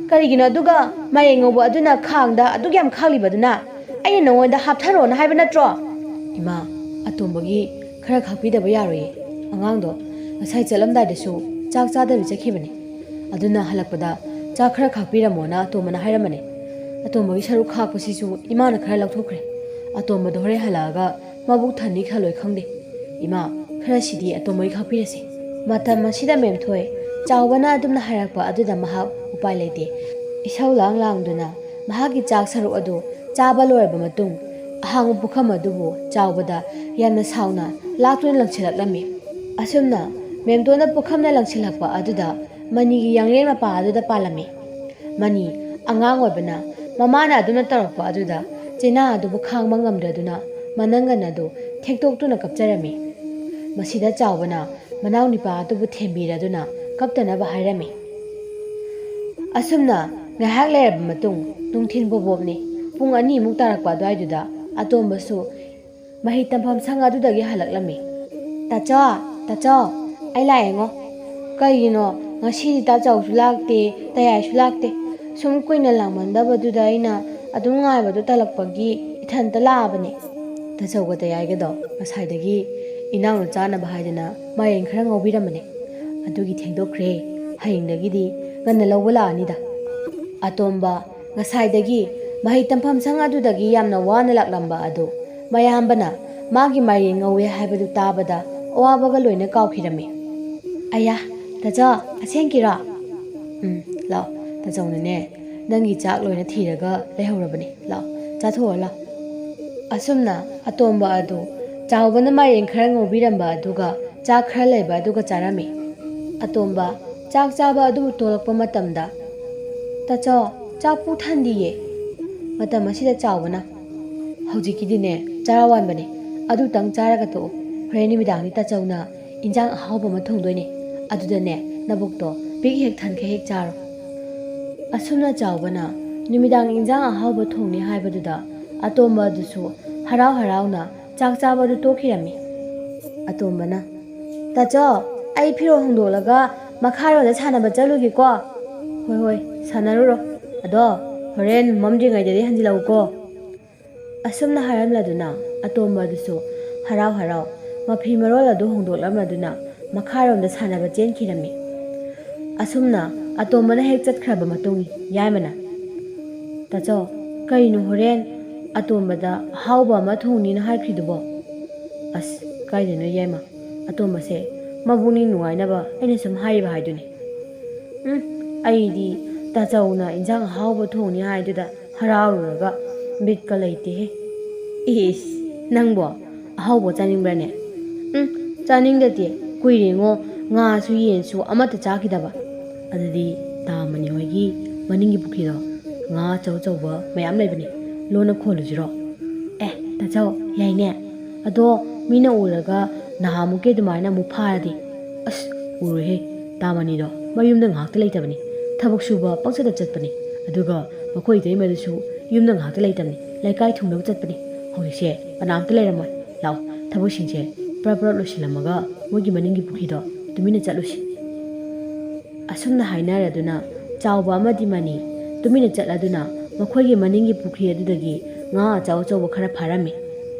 ꯀꯔꯤꯒꯤꯅꯣ? ꯑꯗꯨꯒ ꯃꯥꯏꯔꯦꯟ ꯉꯧꯕ ꯑꯗꯨꯅ ꯈꯥꯡꯗ ꯑꯗꯨꯛ ꯌꯥꯝ ꯈꯥꯛꯂꯤꯕꯗꯨꯅ ꯑꯩꯅ ꯅꯉꯣꯟꯗ ꯍꯥꯞꯊꯔꯣꯅ ꯍꯥꯏꯕ ꯅꯠꯇ꯭ꯔꯣ?" "ꯏꯃꯥ, ꯑꯇꯣꯝꯕꯒꯤ ꯈꯔ ꯈꯥꯛꯄꯤꯗꯕ ꯌꯥꯔꯣꯏꯌꯦ꯫ ꯑꯉꯥꯡꯗꯣ ꯉꯁꯥꯏ ꯆꯠꯂꯝꯗꯥꯏꯗꯁꯨ ꯆꯥꯛ ꯆꯥꯗꯕꯤ ꯆꯠꯈꯤꯕꯅꯦ꯫ ꯑꯗꯨꯅ ꯍꯜꯂꯛꯄꯗ ꯆꯥꯛ ꯈꯔ ꯈꯥꯛꯄꯤꯔꯝꯃꯣꯅ ꯑꯇꯣꯝꯕꯅ ꯍꯥꯏꯔꯝꯕꯅꯦ꯫ ꯑꯇꯣꯝꯕꯒꯤ ꯁꯔꯨꯛ ꯈꯥꯛꯄꯁꯤꯁꯨ ꯏꯃꯥꯅ ꯈꯔ ꯂꯧꯊꯣꯛꯈ꯭ꯔꯦ꯫ ꯑꯇꯣꯝꯕꯗꯣ ꯍꯣꯔꯦꯟ ꯍꯜꯂꯛꯑꯒ ꯃꯕꯨꯛ ꯊꯟꯅꯤ ꯈꯜꯂꯣꯏ ꯈꯪꯗꯦ꯫ ꯏꯃꯥ, ꯈꯔꯁꯤꯗꯤ ꯑꯇꯣꯝꯕꯒꯤ ꯈꯥꯛꯄꯤꯔꯁꯦ꯫" ꯃꯇꯝ ꯑꯁꯤꯗ ꯃꯦꯝꯊꯣꯏ ꯆꯥꯎꯕꯅ ꯑꯗꯨꯝꯅ ꯍꯥꯏꯔꯛꯄ ꯑꯗꯨꯗ ꯃꯍꯥꯛ ꯎꯄꯥꯏ ꯂꯩꯇꯦ꯫ ꯏꯁꯧ ꯂꯥꯡ ꯂꯥꯡꯗꯨꯅ ꯃꯍꯥꯛꯀꯤ ꯆꯥꯛ ꯁꯔꯨꯛ ꯑꯗꯨ ꯆꯥꯕ ꯂꯣꯏꯔꯕ ꯃꯇꯨꯡ, ꯑꯍꯥꯡꯕ ꯄꯨꯈꯝ ꯑꯗꯨꯕꯨ ꯆꯥꯎꯕꯗ ꯌꯥꯝꯅ ꯁꯥꯎꯅ ꯂꯥꯛꯇꯨꯅ ꯂꯪꯁꯤꯜꯂꯛꯂꯝꯃꯤ꯫ ꯑꯁꯨꯝꯅ ꯃꯦꯝꯇꯣꯟꯅ ꯄꯨꯈꯝꯅ ꯂꯪꯁꯤꯜꯂꯛꯄ ꯑꯗꯨꯗ ꯃꯅꯤꯒꯤ ꯌꯥꯡꯂꯦꯟ ꯃꯄꯥ ꯑꯗꯨꯗ ꯄꯥꯜꯂꯝꯃꯤ꯫ ꯃꯅꯤ ꯑꯉꯥꯡ ꯑꯣꯏꯕꯅ ꯃꯃꯥꯅ ꯑꯗꯨꯅ ꯇꯧꯔꯛꯄ ꯑꯗꯨꯗ ꯆꯩꯅꯥ ꯑꯗꯨꯕꯨ ꯈꯥꯡꯕ ꯉꯝꯗ꯭ꯔꯗꯨꯅ ꯃꯅꯪꯒꯟ ꯑꯗꯨ ꯊꯦꯛꯇꯣꯛꯇꯨꯅ ꯀꯞꯆꯔꯝꯃꯤ꯫ ꯃꯁꯤꯗ ꯆꯥꯎꯕꯅ ꯃꯅꯥꯎ ꯅꯨꯄꯥ ꯑꯗꯨꯕꯨ ꯊꯦꯝꯕꯤꯔꯗꯨꯅ ꯀꯞꯇꯅꯕ ꯍꯥꯏꯔꯝꯃꯤ꯫ ꯑꯁꯨꯝꯅ ꯉꯥꯏꯍꯥꯛ ꯂꯩꯔꯕ ꯃꯇꯨꯡ, ꯅꯨꯡꯊꯤꯜ ꯕꯣꯕꯣꯞꯅꯤ, ꯄꯨꯡ ꯑꯅꯤꯃꯨꯛ ꯇꯥꯔꯛꯄ ꯑꯗꯨꯋꯥꯏꯗꯨꯗ ꯑꯇꯣꯝꯕꯁꯨ ꯃꯍꯩ ꯇꯝꯐꯝ ꯁꯪ ꯑꯗꯨꯗꯒꯤ ꯍꯜꯂꯛꯂꯝꯃꯤ꯫ "ꯇꯥꯆꯧ, ꯇꯥꯆꯧ, ꯑꯩ ꯂꯥꯛꯑꯦꯉꯣ꯫ ꯀꯩꯒꯤꯅꯣ ꯉꯁꯤꯗꯤ ꯇꯥꯆꯧꯁꯨ ꯂꯥꯛꯇꯦ, ꯇꯌꯥꯏꯁꯨ ꯂꯥꯛꯇꯦ? ꯁꯨꯝ ꯀꯨꯏꯅ ꯂꯥꯛꯃꯟꯗꯕꯗꯨꯗ ꯑꯩꯅ ꯑꯗꯨꯝ ꯉꯥꯏꯕꯗꯣ ꯇꯜꯂꯛꯄꯒꯤ ꯏꯊꯟꯇ ꯂꯥꯛꯑꯕꯅꯦ꯫" ꯇꯥꯆꯧꯒ ꯇꯌꯥꯏꯒꯗꯣ ꯉꯁꯥꯏꯗꯒꯤ ꯏꯅꯥꯎꯅ ꯆꯥꯅꯕ ꯍꯥꯏꯗꯅ ꯃꯥꯏꯔꯦꯟ ꯈꯔ ꯉꯧꯕꯤꯔꯝꯕꯅꯦ꯫ ꯑꯗꯨꯒꯤ ꯊꯦꯡꯗꯣꯛꯈ꯭ꯔꯦ꯫ ꯍꯌꯦꯡꯗꯒꯤꯗꯤ ꯉꯟꯅ ꯂꯧꯕ ꯂꯥꯛꯑꯅꯤꯗ꯫ ꯑꯇꯣꯝꯕ ꯉꯁꯥꯏꯗꯒꯤ ꯃꯍꯩ ꯇꯝꯐꯝ ꯁꯪ ꯑꯗꯨꯗꯒꯤ ꯌꯥꯝꯅ ꯋꯥꯅ ꯂꯥꯛꯂꯝꯕ ꯑꯗꯨ ꯃꯌꯥꯝꯕꯅ ꯃꯥꯒꯤ ꯃꯥꯏꯔꯦꯟ ꯉꯧꯋꯦ ꯍꯥꯏꯕꯗꯨ ꯇꯥꯕꯗ ꯑꯋꯥꯕꯒ ꯂꯣꯏꯅ ꯀꯥꯎꯈꯤꯔꯝꯃꯤ꯫ "ꯑꯌꯥ, ꯇꯥꯆꯧ, ꯑꯁꯦꯡꯀꯤꯔꯣ? ꯎꯝ, ꯂꯥꯛꯑꯣ, ꯇꯥꯆꯧꯅꯅꯦ ꯅꯪꯒꯤ ꯆꯥꯛ ꯂꯣꯏꯅ ꯊꯤꯔꯒ ꯂꯩꯍꯧꯔꯕꯅꯤ꯫ ꯂꯥꯛꯑꯣ, ꯆꯥꯊꯣꯛꯑꯣ, ꯂꯥꯛꯑꯣ꯫" ꯑꯁꯨꯝꯅ ꯑꯇꯣꯝꯕ ꯑꯗꯨ ꯆꯥꯎꯕꯅ ꯃꯥꯏꯔꯦꯟ ꯈꯔ ꯉꯧꯕꯤꯔꯝꯕ ꯑꯗꯨꯒ ꯆꯥꯛ ꯈꯔ ꯂꯩꯕ ꯑꯗꯨꯒ ꯆꯥꯔꯝꯃꯤ꯫ ꯑꯇꯣꯝꯕ ꯆꯥꯛ ꯆꯥꯕ ꯑꯗꯨꯕꯨ ꯇꯣꯂꯛꯄ ꯃꯇꯝꯗ, "ꯇꯥꯆꯧ, ꯆꯥꯛ ꯄꯨꯛ ꯊꯟꯗꯤꯌꯦ꯫" ꯃꯇꯝ ꯑꯁꯤꯗ ꯆꯥꯎꯕꯅ, "ꯍꯧꯖꯤꯛꯀꯤꯗꯤꯅꯦ ꯆꯔꯥ ꯋꯥꯟꯕꯅꯦ, ꯑꯗꯨꯇꯪ ꯆꯥꯔꯒ ꯇꯣꯛꯎ꯫ ꯍꯣꯔꯦꯟ ꯅꯨꯃꯤꯗꯥꯡꯗꯤ ꯇꯥꯆꯧꯅ ꯏꯟꯖꯥꯡ ꯑꯍꯥꯎꯕ ꯑꯃ ꯊꯣꯡꯗꯣꯏꯅꯦ, ꯑꯗꯨꯗꯅꯦ ꯅꯕꯨꯛꯇꯣ ꯄꯤꯛ ꯍꯦꯛ ꯊꯟꯈꯩ ꯍꯦꯛ ꯆꯥꯔꯣ꯫" ꯑꯁꯨꯝꯅ ꯆꯥꯎꯕꯅ ꯅꯨꯃꯤꯗꯥꯡ ꯏꯟꯖꯥꯡ ꯑꯍꯥꯎꯕ ꯊꯣꯡꯅꯤ ꯍꯥꯏꯕꯗꯨꯗ ꯑꯇꯣꯝꯕ ꯑꯗꯨꯁꯨ ꯍꯔꯥꯎ ꯍꯔꯥꯎꯅ ꯆꯥꯛ ꯆꯥꯕꯗꯨ ꯇꯣꯛꯈꯤꯔꯝꯃꯤ꯫ ꯑꯇꯣꯝꯕꯅ, "ꯇꯥꯆꯧ, ꯑꯩ ꯐꯤꯔꯣꯜ ꯍꯣꯡꯗꯣꯛꯂꯒ ꯃꯈꯥꯔꯣꯝꯗ ꯁꯥꯟꯅꯕ ꯆꯠꯂꯨꯒꯦꯀꯣ꯫" "ꯍꯣꯏ, ꯍꯣꯏ, ꯁꯥꯟꯅꯔꯨꯔꯣ꯫ ꯑꯗꯣ ꯍꯣꯔꯦꯟ ꯃꯝꯗ꯭ꯔꯤꯉꯩꯗꯗꯤ ꯍꯟꯖꯤꯜꯂꯛꯎꯀꯣ꯫" ꯑꯁꯨꯝꯅ ꯍꯥꯏꯔꯝꯂꯗꯨꯅ ꯑꯇꯣꯝꯕ ꯑꯗꯨꯁꯨ ꯍꯔꯥꯎ ꯍꯔꯥꯎ ꯃꯐꯤ ꯃꯔꯣꯜ ꯑꯗꯨ ꯍꯣꯡꯗꯣꯛꯂꯝꯂꯗꯨꯅ ꯃꯈꯥꯔꯣꯝꯗ ꯁꯥꯟꯅꯕ ꯆꯦꯟꯈꯤꯔꯝꯃꯤ꯫ ꯑꯁꯨꯝꯅ ꯑꯇꯣꯝꯕꯅ ꯍꯦꯛ ꯆꯠꯈ꯭ꯔꯕ ꯃꯇꯨꯡ ꯌꯥꯏꯃꯅ, "ꯇꯥꯆꯧ, ꯀꯩꯅꯣ ꯍꯣꯔꯦꯟ ꯑꯇꯣꯝꯕꯗ ꯑꯍꯥꯎꯕ ꯑꯃ ꯊꯣꯡꯅꯤꯅ ꯍꯥꯏꯈ꯭ꯔꯤꯗꯨꯕꯣ?" "ꯑꯁ, ꯀꯥꯏꯗꯅꯣ ꯌꯥꯏꯃ, ꯑꯇꯣꯝꯕꯁꯦ ꯃꯕꯨꯛꯅꯤꯡ ꯅꯨꯡꯉꯥꯏꯅꯕ ꯑꯩꯅ ꯁꯨꯝ ꯍꯥꯏꯔꯤꯕ ꯍꯥꯏꯗꯨꯅꯤ꯫" "ꯎꯝ, ꯑꯩꯗꯤ ꯇꯥꯆꯧꯅ ꯏꯟꯖꯥꯡ ꯑꯍꯥꯎꯕ ꯊꯣꯡꯅꯤ ꯍꯥꯏꯗꯨꯗ ꯍꯔꯥꯎꯔꯨꯔꯒ ꯕꯤꯠꯀ ꯂꯩꯇꯦꯍꯦ꯫" "ꯏꯁ, ꯅꯪꯕꯣ ꯑꯍꯥꯎꯕ ꯆꯥꯅꯤꯡꯕ꯭ꯔꯅꯦ?" "ꯎꯝ, ꯆꯥꯅꯤꯡꯗꯗꯤ꯫ ꯀꯨꯏꯔꯦꯉꯣ, ꯉꯥꯁꯨ ꯌꯦꯟꯁꯨ ꯑꯃꯠꯇ ꯆꯥꯈꯤꯗꯕ꯫" "ꯑꯗꯨꯗꯤ ꯇꯥꯃꯅꯤ ꯍꯣꯏꯒꯤ ꯃꯅꯤꯡꯒꯤ ꯄꯨꯈ꯭ꯔꯤꯗꯣ ꯉꯥ ꯑꯆꯧ ꯑꯆꯧꯕ ꯃꯌꯥꯝ ꯂꯩꯕꯅꯦ, ꯂꯣꯟꯅ ꯈꯣꯜꯂꯨꯁꯤꯔꯣ?" "ꯑꯦ, ꯇꯥꯆꯧ, ꯌꯥꯏꯅꯦ꯫ ꯑꯗꯣ ꯃꯤꯅ ꯎꯔꯒ ꯅꯍꯥꯟꯃꯨꯛꯀꯤ ꯑꯗꯨꯃꯥꯏꯅ ꯑꯃꯨꯛ ꯐꯥꯔꯗꯤ?" "ꯑꯁ, ꯎꯔꯣꯏꯍꯦ꯫ ꯇꯥꯃꯅꯤꯗꯣ ꯃꯌꯨꯝꯗ ꯉꯥꯏꯍꯥꯛꯇ ꯂꯩꯇꯕꯅꯤ, ꯊꯕꯛ ꯁꯨꯕ ꯄꯪꯆꯠꯇ ꯆꯠꯄꯅꯤ꯫ ꯑꯗꯨꯒ ꯃꯈꯣꯏ ꯏꯇꯩꯃꯗꯨꯁꯨ ꯌꯨꯝꯗ ꯉꯥꯏꯍꯥꯛꯇ ꯂꯩꯇꯕꯅꯤ, ꯂꯩꯀꯥꯏ ꯊꯨꯡꯅꯕ ꯆꯠꯄꯅꯤ꯫ ꯍꯧꯖꯤꯛꯁꯦ ꯀꯅꯥꯝꯇ ꯂꯩꯔꯝꯃꯣꯏ꯫ ꯂꯥꯛꯑꯣ, ꯊꯕꯛꯁꯤꯡꯁꯦ ꯄ꯭ꯔꯞ ꯄ꯭ꯔꯞ ꯂꯣꯏꯁꯤꯜꯂꯝꯃꯒ ꯃꯣꯏꯒꯤ ꯃꯅꯤꯡꯒꯤ ꯄꯨꯈ꯭ꯔꯤꯗꯣ ꯇꯨꯃꯤꯟꯅ ꯆꯠꯂꯨꯁꯤ꯫" ꯑꯁꯨꯝꯅ ꯍꯥꯏꯅꯔꯗꯨꯅ ꯆꯥꯎꯕ ꯑꯃꯗꯤ ꯃꯅꯤ ꯇꯨꯃꯤꯟꯅ ꯆꯠꯂꯗꯨꯅ ꯃꯈꯣꯏꯒꯤ ꯃꯅꯤꯡꯒꯤ ꯄꯨꯈ꯭ꯔꯤ ꯑꯗꯨꯗꯒꯤ ꯉꯥ ꯑꯆꯧ ꯑꯆꯧꯕ ꯈꯔ ꯐꯥꯔꯝꯃꯤ꯫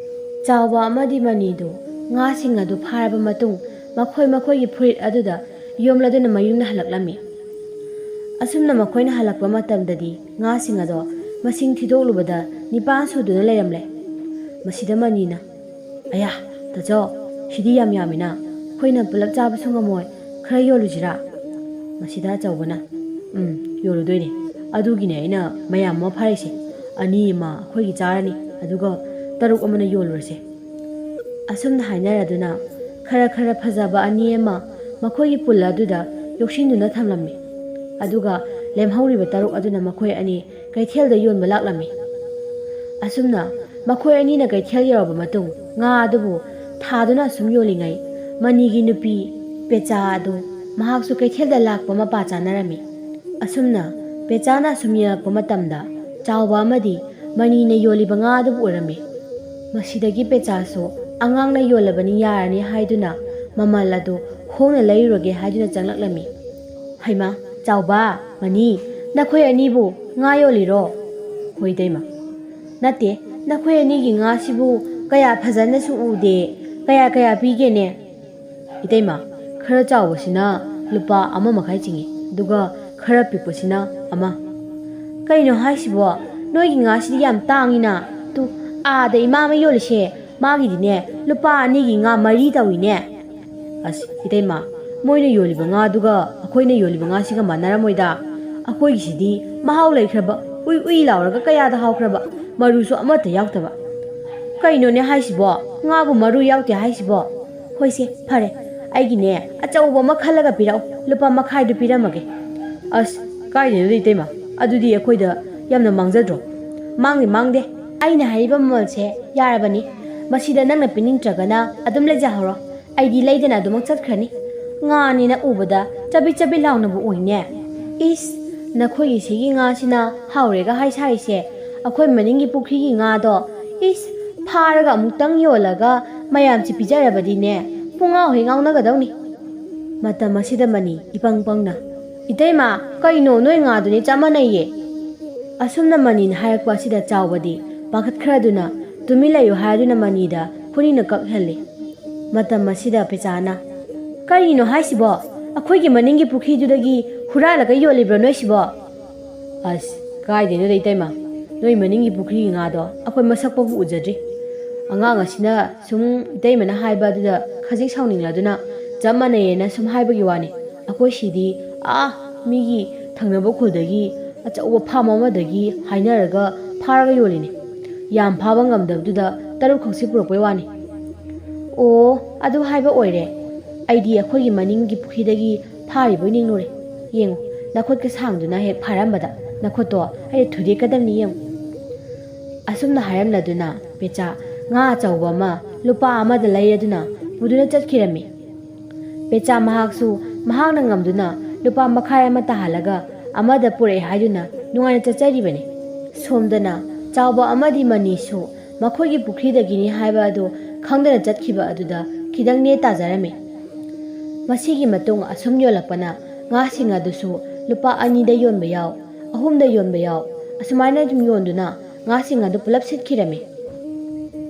ꯆꯥꯎꯕ ꯑꯃꯗꯤ ꯃꯅꯤꯗꯨ ꯉꯥꯁꯤꯡ ꯑꯗꯨ ꯐꯥꯔꯕ ꯃꯇꯨꯡ ꯃꯈꯣꯏ ꯃꯈꯣꯏꯒꯤ ꯐꯨꯔꯤꯠ ꯑꯗꯨꯗ ꯌꯣꯝꯂꯗꯨꯅ ꯃꯌꯨꯝꯗ ꯍꯜꯂꯛꯂꯝꯃꯤ꯫ ꯑꯁꯨꯝꯅ ꯃꯈꯣꯏꯅ ꯍꯜꯂꯛꯄ ꯃꯇꯝꯗꯗꯤ ꯉꯥꯁꯤꯡ ꯑꯗꯣ ꯃꯁꯤꯡ ꯊꯤꯗꯣꯛꯂꯨꯕꯗ ꯅꯤꯄꯥꯟ ꯁꯨꯗꯨꯅ ꯂꯩꯔꯝꯂꯦ꯫ ꯃꯁꯤꯗ ꯃꯅꯤꯅ, "ꯑꯌꯥ, ꯇꯥꯆꯧ, ꯁꯤꯗꯤ ꯌꯥꯝ ꯌꯥꯝꯃꯤꯅ, ꯑꯩꯈꯣꯏꯅ ꯄꯨꯂꯞ ꯆꯥꯕꯁꯨ ꯉꯝꯃꯣꯏ, ꯈꯔ ꯌꯣꯜꯂꯨꯁꯤꯔꯥ?" ꯃꯁꯤꯗ ꯑꯆꯧꯕꯅ, "ꯎꯝ, ꯌꯣꯜꯂꯨꯗꯣꯏꯅꯦ꯫ ꯑꯗꯨꯒꯤꯅꯦ ꯑꯩꯅ ꯃꯌꯥꯝ ꯑꯃ ꯐꯥꯔꯤꯁꯦ꯫ ꯑꯅꯤ ꯑꯃ ꯑꯩꯈꯣꯏꯒꯤ ꯆꯥꯔꯅꯤ, ꯑꯗꯨꯒ ꯇꯔꯨꯛ ꯑꯃꯅ ꯌꯣꯜꯂꯨꯔꯁꯦ꯫" ꯑꯁꯨꯝꯅ ꯍꯥꯏꯅꯔꯗꯨꯅ ꯈꯔ ꯈꯔ ꯐꯖꯕ ꯑꯅꯤ ꯑꯃ ꯃꯈꯣꯏꯒꯤ ꯄꯨꯜ ꯑꯗꯨꯗ ꯌꯣꯛꯁꯤꯟꯗꯨꯅ ꯊꯝꯂꯝꯃꯤ꯫ ꯑꯗꯨꯒ ꯂꯦꯝꯍꯧꯔꯤꯕ ꯇꯔꯨꯛ ꯑꯗꯨꯅ ꯃꯈꯣꯏ ꯑꯅꯤ ꯀꯩꯊꯦꯜꯗ ꯌꯣꯟꯕ ꯂꯥꯛꯂꯝꯃꯤ꯫ ꯑꯁꯨꯝꯅ ꯃꯈꯣꯏ ꯑꯅꯤꯅ ꯀꯩꯊꯦꯜ ꯌꯧꯔꯕ ꯃꯇꯨꯡ, ꯉꯥ ꯑꯗꯨꯕꯨ ꯊꯥꯗꯨꯅ ꯑꯁꯨꯝ ꯌꯣꯜꯂꯤꯉꯩ, ꯃꯅꯤꯒꯤ ꯅꯨꯄꯤ ꯄꯦꯆꯥ ꯑꯗꯨ ꯃꯍꯥꯛꯁꯨ ꯀꯩꯊꯦꯜꯗ ꯂꯥꯛꯄ ꯃꯄꯥ ꯆꯥꯅꯔꯝꯃꯤ꯫ ꯑꯁꯨꯝꯅ ꯄꯦꯆꯥꯅ ꯑꯁꯨꯝ ꯌꯦꯡꯂꯛꯄ ꯃꯇꯝꯗ, ꯆꯥꯎꯕ ꯑꯃꯗꯤ ꯃꯅꯤꯅ ꯌꯣꯜꯂꯤꯕ ꯉꯥ ꯑꯗꯨꯕꯨ ꯎꯔꯝꯃꯤ꯫ ꯃꯁꯤꯗꯒꯤ ꯄꯦꯆꯥꯁꯨ ꯑꯉꯥꯡꯅ ꯌꯣꯜꯂꯕꯅꯤ, ꯌꯥꯔꯅꯤ ꯍꯥꯏꯗꯨꯅ ꯃꯃꯜ ꯑꯗꯨ ꯍꯣꯡꯅ ꯂꯩꯔꯨꯔꯒꯦ ꯍꯥꯏꯗꯨꯅ ꯆꯪꯂꯛꯂꯝꯃꯤ꯫ "ꯍꯩꯃꯥ, ꯆꯥꯎꯕ, ꯃꯅꯤ, ꯅꯈꯣꯏ ꯑꯅꯤꯕꯨ ꯉꯥ ꯌꯣꯜꯂꯤꯔꯣ?" "ꯍꯣꯏ, ꯏꯇꯩꯃ꯫" "ꯅꯠꯇꯦ, ꯅꯈꯣꯏ ꯑꯅꯤꯒꯤ ꯉꯥꯁꯤꯕꯨ ꯀꯌꯥ ꯐꯖꯅꯁꯨ ꯎꯗꯦ, ꯀꯌꯥ ꯀꯌꯥ ꯄꯤꯒꯦꯅꯦ?" "ꯏꯇꯩꯃ, ꯈꯔ ꯆꯥꯎꯕꯁꯤꯅ ꯂꯨꯄꯥ ꯑꯃ ꯃꯈꯥꯏ ꯆꯤꯡꯏ, ꯑꯗꯨꯒ ꯈꯔ ꯄꯤꯛꯄꯁꯤꯅ ꯑꯃ꯫" "ꯀꯩꯅꯣ ꯍꯥꯏꯁꯤꯕꯣ? ꯅꯣꯏꯒꯤ ꯉꯥꯁꯤꯗꯤ ꯌꯥꯝ ꯇꯥꯡꯉꯤꯅ꯫ ꯇꯨ, ꯑꯥꯗ ꯏꯃꯥ ꯑꯃ ꯌꯣꯜꯂꯤꯁꯦ, ꯃꯥꯒꯤꯗꯤꯅꯦ ꯂꯨꯄꯥ ꯑꯅꯤꯒꯤ ꯉꯥ ꯃꯔꯤ ꯇꯧꯏꯅꯦ꯫" "ꯑꯁ, ꯏꯇꯩꯃ, ꯃꯣꯏꯅ ꯌꯣꯜꯂꯤꯕ ꯉꯥꯗꯨꯒ ꯑꯩꯈꯣꯏꯅ ꯌꯣꯜꯂꯤꯕ ꯉꯥꯁꯤꯒ ꯃꯥꯟꯅꯔꯝꯃꯣꯏꯗ꯫ ꯑꯩꯈꯣꯏꯒꯤꯁꯤꯗꯤ ꯃꯍꯥꯎ ꯂꯩꯈ꯭ꯔꯕ, ꯎꯏ ꯎꯏ ꯂꯥꯎꯔꯒ ꯀꯌꯥꯗ ꯍꯥꯎꯈ꯭ꯔꯕ, ꯃꯔꯨꯁꯨ ꯑꯃꯠꯇ ꯌꯥꯎꯗꯕ꯫" "ꯀꯩꯅꯣꯅꯦ ꯍꯥꯏꯁꯤꯕꯣ? ꯉꯥꯕꯨ ꯃꯔꯨ ꯌꯥꯎꯗꯦ ꯍꯥꯏꯁꯤꯕꯣ? ꯍꯣꯏꯁꯦ, ꯐꯔꯦ, ꯑꯩꯒꯤꯅꯦ ꯑꯆꯧꯕ ꯑꯃ ꯈꯜꯂꯒ ꯄꯤꯔꯛꯎ, ꯂꯨꯄꯥ ꯃꯈꯥꯏꯗꯨ ꯄꯤꯔꯝꯃꯒꯦ꯫" "ꯑꯁ, ꯀꯥꯏꯗꯩꯅꯣꯗ, ꯏꯇꯩꯃ, ꯑꯗꯨꯗꯤ ꯑꯩꯈꯣꯏꯗ ꯌꯥꯝꯅ ꯃꯥꯡꯖꯗ꯭ꯔꯣ?" "ꯃꯥꯡꯗꯦ, ꯃꯥꯡꯗꯦ, ꯑꯩꯅ ꯍꯥꯏꯔꯤꯕ ꯃꯃꯜꯁꯦ ꯌꯥꯔꯕꯅꯤ꯫ ꯃꯁꯤꯗ ꯅꯪꯅ ꯄꯤꯅꯤꯡꯗ꯭ꯔꯒꯅ ꯑꯗꯨꯝ ꯂꯩꯖꯍꯧꯔꯣ, ꯑꯩꯗꯤ ꯂꯩꯗꯅ ꯑꯗꯨꯃꯛ ꯆꯠꯈ꯭ꯔꯅꯤ꯫ ꯉꯥꯅꯤꯅ ꯎꯕꯗ ꯆꯕꯤꯠ ꯆꯕꯤꯠ ꯂꯥꯎꯅꯕꯨ ꯎꯏꯅꯦ꯫ ꯏꯁ, ꯅꯈꯣꯏꯒꯤ ꯁꯤꯒꯤ ꯉꯥꯁꯤꯅ ꯍꯥꯎꯔꯦꯒ ꯍꯥꯏ ꯁꯥꯔꯤꯁꯦ, ꯑꯩꯈꯣꯏ ꯃꯅꯤꯡꯒꯤ ꯄꯨꯈ꯭ꯔꯤꯒꯤ ꯉꯥꯗꯣ, ꯏꯁ, ꯐꯥꯔꯒ ꯑꯃꯨꯛꯇꯪ ꯌꯣꯜꯂꯒ ꯃꯌꯥꯝꯁꯤ ꯄꯤꯖꯔꯕꯗꯤꯅꯦ, ꯄꯨꯡꯉꯥꯎ ꯍꯦꯛ ꯉꯥꯎꯅꯒꯗꯧꯅꯤ꯫" ꯃꯇꯝ ꯑꯁꯤꯗ ꯃꯅꯤ ꯏꯄꯪ ꯄꯪꯅ, "ꯏꯇꯩꯃ, ꯀꯩꯅꯣ, ꯅꯣꯏ ꯉꯥꯗꯨꯅꯦ ꯆꯞ ꯃꯥꯟꯅꯩꯌꯦ꯫" ꯑꯁꯨꯝꯅ ꯃꯅꯤꯅ ꯍꯥꯏꯔꯛꯄ ꯑꯁꯤꯗ ꯆꯥꯎꯕꯗꯤ ꯄꯥꯈꯠꯈ꯭ꯔꯗꯨꯅ, "ꯇꯨꯃꯤꯟ ꯂꯩꯌꯨ" ꯍꯥꯏꯗꯨꯅ ꯃꯅꯤꯗ ꯈꯨꯅꯤꯡꯅ ꯀꯛꯍꯜꯂꯤ꯫ ꯃꯇꯝ ꯑꯁꯤꯗ ꯄꯦꯆꯥꯅ, "ꯀꯔꯤꯅꯣ ꯍꯥꯏꯁꯤꯕꯣ? ꯑꯩꯈꯣꯏꯒꯤ ꯃꯅꯤꯡꯒꯤ ꯄꯨꯈ꯭ꯔꯤꯗꯨꯗꯒꯤ ꯍꯨꯔꯥꯜꯂꯒ ꯌꯣꯜꯂꯤꯕ꯭ꯔꯣ ꯅꯣꯏꯁꯤꯕꯣ?" "ꯑꯁ, ꯀꯥꯏꯗꯩꯅꯣꯗ, ꯏꯇꯩꯃ, ꯅꯣꯏ ꯃꯅꯤꯡꯒꯤ ꯄꯨꯈ꯭ꯔꯤꯒꯤ ꯉꯥꯗꯣ ꯑꯩꯈꯣꯏ ꯃꯁꯛ ꯐꯥꯎꯕ ꯎꯖꯗ꯭ꯔꯤ꯫ ꯑꯉꯥꯡ ꯑꯁꯤꯅ ꯁꯨꯝ ꯏꯇꯩꯃꯅ ꯍꯥꯏꯕ ꯑꯗꯨꯗ ꯈꯖꯤꯛ ꯁꯥꯎꯅꯤꯡꯂꯗꯨꯅ ꯆꯞ ꯃꯥꯟꯅꯩꯌꯦꯅ ꯁꯨꯝ ꯍꯥꯏꯕꯒꯤ ꯋꯥꯅꯤ꯫ ꯑꯩꯈꯣꯏ ꯁꯤꯗꯤ, ꯑꯥ, ꯃꯤꯒꯤ ꯊꯪꯅꯕ ꯈꯨꯜꯗꯒꯤ ꯑꯆꯧꯕ ꯐꯥꯝ ꯑꯃꯗꯒꯤ ꯍꯥꯏꯅꯔꯒ ꯐꯥꯔꯒ ꯌꯣꯜꯂꯤꯅꯤ꯫ ꯌꯥꯝ ꯐꯥꯕ ꯉꯝꯗꯕꯗꯨꯗ ꯇꯔꯨꯛꯈꯛꯁꯤ ꯄꯨꯔꯛꯄꯩ ꯋꯥꯅꯤ꯫" "ꯑꯣ, ꯑꯗꯨ ꯍꯥꯏꯕ ꯑꯣꯏꯔꯦ꯫ ꯑꯩꯗꯤ ꯑꯩꯈꯣꯏꯒꯤ ꯃꯅꯤꯡꯒꯤ ꯄꯨꯈ꯭ꯔꯤꯗꯒꯤ ꯐꯥꯔꯤꯕꯣꯏ ꯅꯤꯡꯂꯨꯔꯦ꯫ ꯌꯦꯡꯉꯨ, ꯅꯈꯨꯠꯀ ꯁꯥꯡꯗꯨꯅ ꯍꯦꯛ ꯐꯥꯔꯝꯕꯗ ꯅꯈꯨꯠꯇꯣ ꯑꯩꯅ ꯊꯨꯗꯦꯛꯀꯗꯕꯅꯤ, ꯌꯦꯡꯉꯨ꯫ ꯑꯁꯨꯝꯅ ꯍꯥꯏꯔꯝꯂꯗꯨꯅ ꯄꯦꯆꯥ ꯉꯥ ꯑꯆꯧꯕ ꯑꯃ ꯂꯨꯄꯥ ꯑꯃꯗ ꯂꯩꯔꯗꯨꯅ ꯄꯨꯗꯨꯅ ꯆꯠꯈꯤꯔꯝꯃꯤ꯫ ꯄꯦꯆꯥ ꯃꯍꯥꯛꯁꯨ ꯃꯍꯥꯛꯅ ꯉꯝꯗꯨꯅ ꯂꯨꯄꯥ ꯃꯈꯥꯏ ꯑꯃ ꯇꯥꯍꯜꯂꯒ ꯑꯃꯗ ꯄꯨꯔꯛꯑꯦ ꯍꯥꯏꯗꯨꯅ ꯅꯨꯡꯉꯥꯏꯅ ꯆꯠꯆꯔꯤꯕꯅꯤ꯫ ꯁꯣꯝꯗꯅ ꯆꯥꯎꯕ ꯑꯃꯗꯤ ꯃꯅꯤꯁꯨ ꯃꯈꯣꯏꯒꯤ ꯄꯨꯈ꯭ꯔꯤꯗꯒꯤꯅꯤ ꯍꯥꯏꯕ ꯑꯗꯨ ꯈꯪꯗꯅ ꯆꯠꯈꯤꯕ ꯑꯗꯨꯗ ꯈꯤꯇꯪ ꯅꯦ ꯇꯥꯖꯔꯝꯃꯤ꯫ ꯃꯁꯤꯒꯤ ꯃꯇꯨꯡ ꯑꯁꯨꯝ ꯌꯣꯜꯂꯛꯄꯅ ꯉꯥꯁꯤꯡ ꯑꯗꯨꯁꯨ ꯂꯨꯄꯥ ꯑꯅꯤꯗ ꯌꯣꯟꯕ ꯌꯥꯎ, ꯑꯍꯨꯝꯗ ꯌꯣꯟꯕ ꯌꯥꯎ, ꯑꯁꯨꯃꯥꯏꯅ ꯑꯗꯨꯝ ꯌꯣꯟꯗꯨꯅ ꯉꯥꯁꯤꯡ ꯑꯗꯨ ꯄꯨꯂꯞ ꯁꯤꯠꯈꯤꯔꯝꯃꯤ꯫